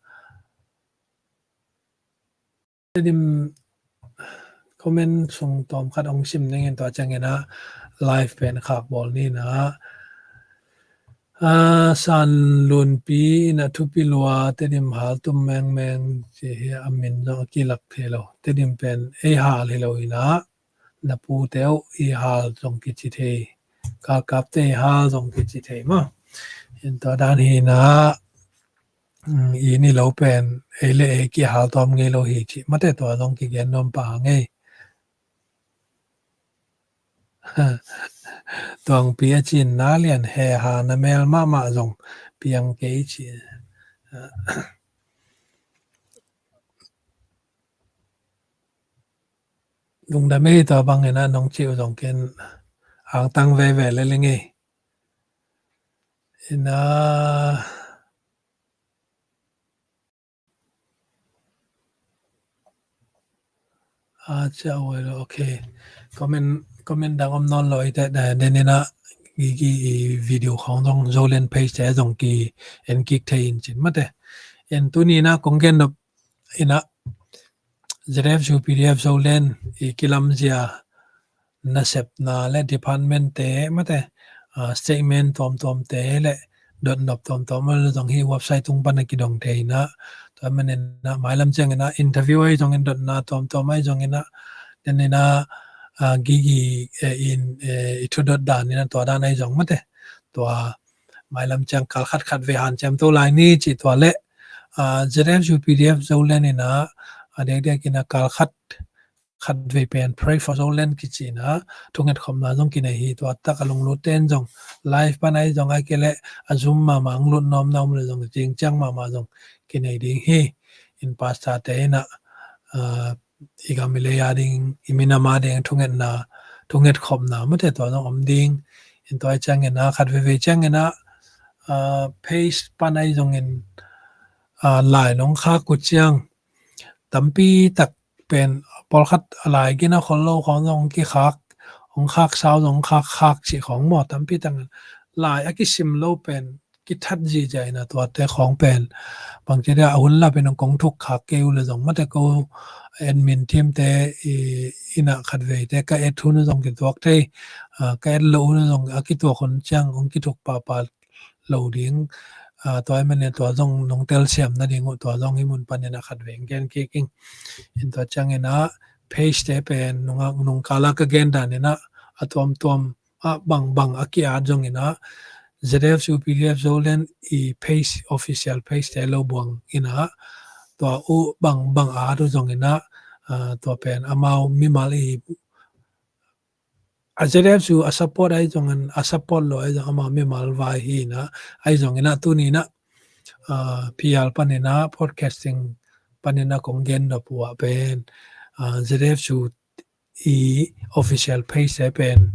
Tedim comment sung tawm khat hong sim ning in, tua ciangin ah live pen khak bawl ni na. Ah, San Lunpi in ah thupi lua, Tedim hal tum mengmeng ci hi, a min zong a kilak thei lo. Tedim pen ei hal hi lo in ah, na pute uh i hal zong kici thei, kalkapte i hal zong kici thei maw. In tua dan hi na, mm, i ni lo pen ei le ei kihal tawm ngei lo hi ci mate, tua zong kigen nuam pah ngei. Tuangpi a cin na lian he ha na mel mahmah zong piang kei ci. Lungdam ei, tua bangin ah nong cih uh zong ken angtang veve le leng ei. Ina a cia oi lo, ok. Comment, comment dang om nawn lo i te, den ina gigi i video khong zong Zoland page te zong ki en kik thei in cin mate. En tuni na kong gen nop ina ZFU PDF Zoland i kilamzia nasepna le department te mate, ah, statement tuamtuam te le dotnop tuamtuam le zong hi website tung pan a kidong thei na. Tua manin ah mailam ciangin ah interview ai zongin dotna tuamtuam ai zongin ah den ina, ah, gigi, eh, in, eh, i thudot dan ina tua dan ai zong mate. Tua mailam ciang kal khat khat ve hanciam to lai ni ci tua le, ah, ZFU PDF Zoland ina, ah, dekdek ina kal khat khat vei pen Pray for Zoland kici na thunget khopna zong kinei hi. Tua tak a lunglut ten zong live pan ai zong ai ke le a Zoom mahmah ang lut nuam na om le zong zing ciang mahmah zong kinei ding hi. In pastor te ina, ah, i gam i lei a ding, i minam a ding thungetna, thunget khopna mate tua zong om ding. In tua ai ciangin ah khat veve ciangin ah, ah, page pan ai zongin, ah, lai nong khak uh ciang tampi tak pen pawlkhat a lai gina khol lo khong zong kikhak, hong khak sau zong khak khak cih khong maw, tampi tak lai a kisim lo pen kithat zizia ina tuate khong pen bangci dia a hun lap in kong thuk khak kei uh le zong mate ko admin team te i ina khat vei te ka et hun zong kituak thei, ah, ka et lo hun zong a kituak hun ciang hong kithuk papa lo ding, ah, tua i manin tua zong nong telsiam nading uh tua zong hi mun panin a khat vei gen kik ing. In tua ciangin ah page te pen nungak nungkala ka gen dan ina a tuamtuam a bangbang a ki-at zong ina ZFU PDF Zoland i page, official page te lo buang ina tua uh bangbang a at uh zong ina, ah, tua pen amau mimal i a ZFU a support ai zongin a support lo ai zong amau mimal vai hi ina ai zong ina tuni ina, ah, PR pan ina podcasting pan ina kong gen nop uh ah pen, ah, ZFU i official page te pen,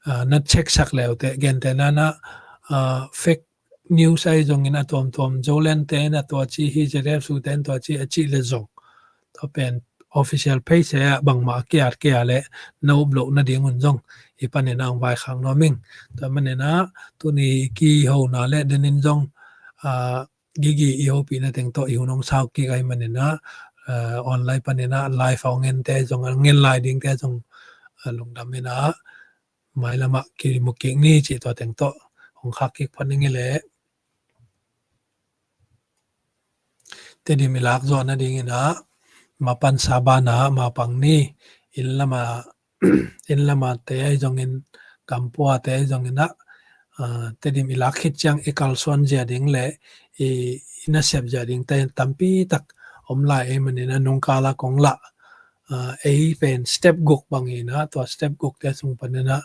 ah, na check sak leu te gen te na na, ah, fake news ai zongin a tuamtuam Zoland te na tua ci hi, ZFU te na tua ci a ci le zong tua pen official page te ah bangmah a ki-at kei a le na up loh nading un zong i panin ang vai khak nuam ing. Tua manin ah tuni kihona le denin zong, ah, gigi i hopihna teng tawh i hun hong sau kik ai manin ah, ah, online panin ah live a hong en te zong a ngen lai ding te zong, ah, lungdam ina mailam ah kimu kik ni cih tua teng tawh hong khak kik phot ning i le. Tedim i lak zawh nading ina mapan sa bana mapang ni inn lama inn lama te ai zongin kampua te ai zongin ah, ah, Tedim i lak khit ciang i kalsuan zia ding le i, i nasep zia ding te tampi tak om lai ei manin ah nungkala kong lah, ah, ei pen step guk bangin ah tua step guk te sung panin ah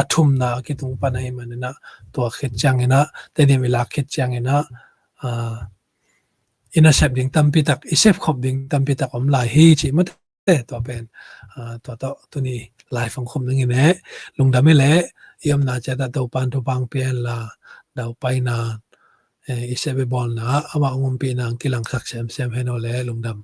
a thumna a kitung pan ei manin ah tua khit ciangin ah Tedim i lak khit ciangin ah, ah, i nasep ding tampi tak, i sep khop ding tampi tak om lai hi cih mate. Tua pen, ah, tua tawh tuni live hong khum ning i ne. Lungdam i le i omna ciat ah Topan thupha pia hen la, daupaina, eh, i sep i bawlna amah hong ompihna hong kilangsak semsem hen aw le lungdam.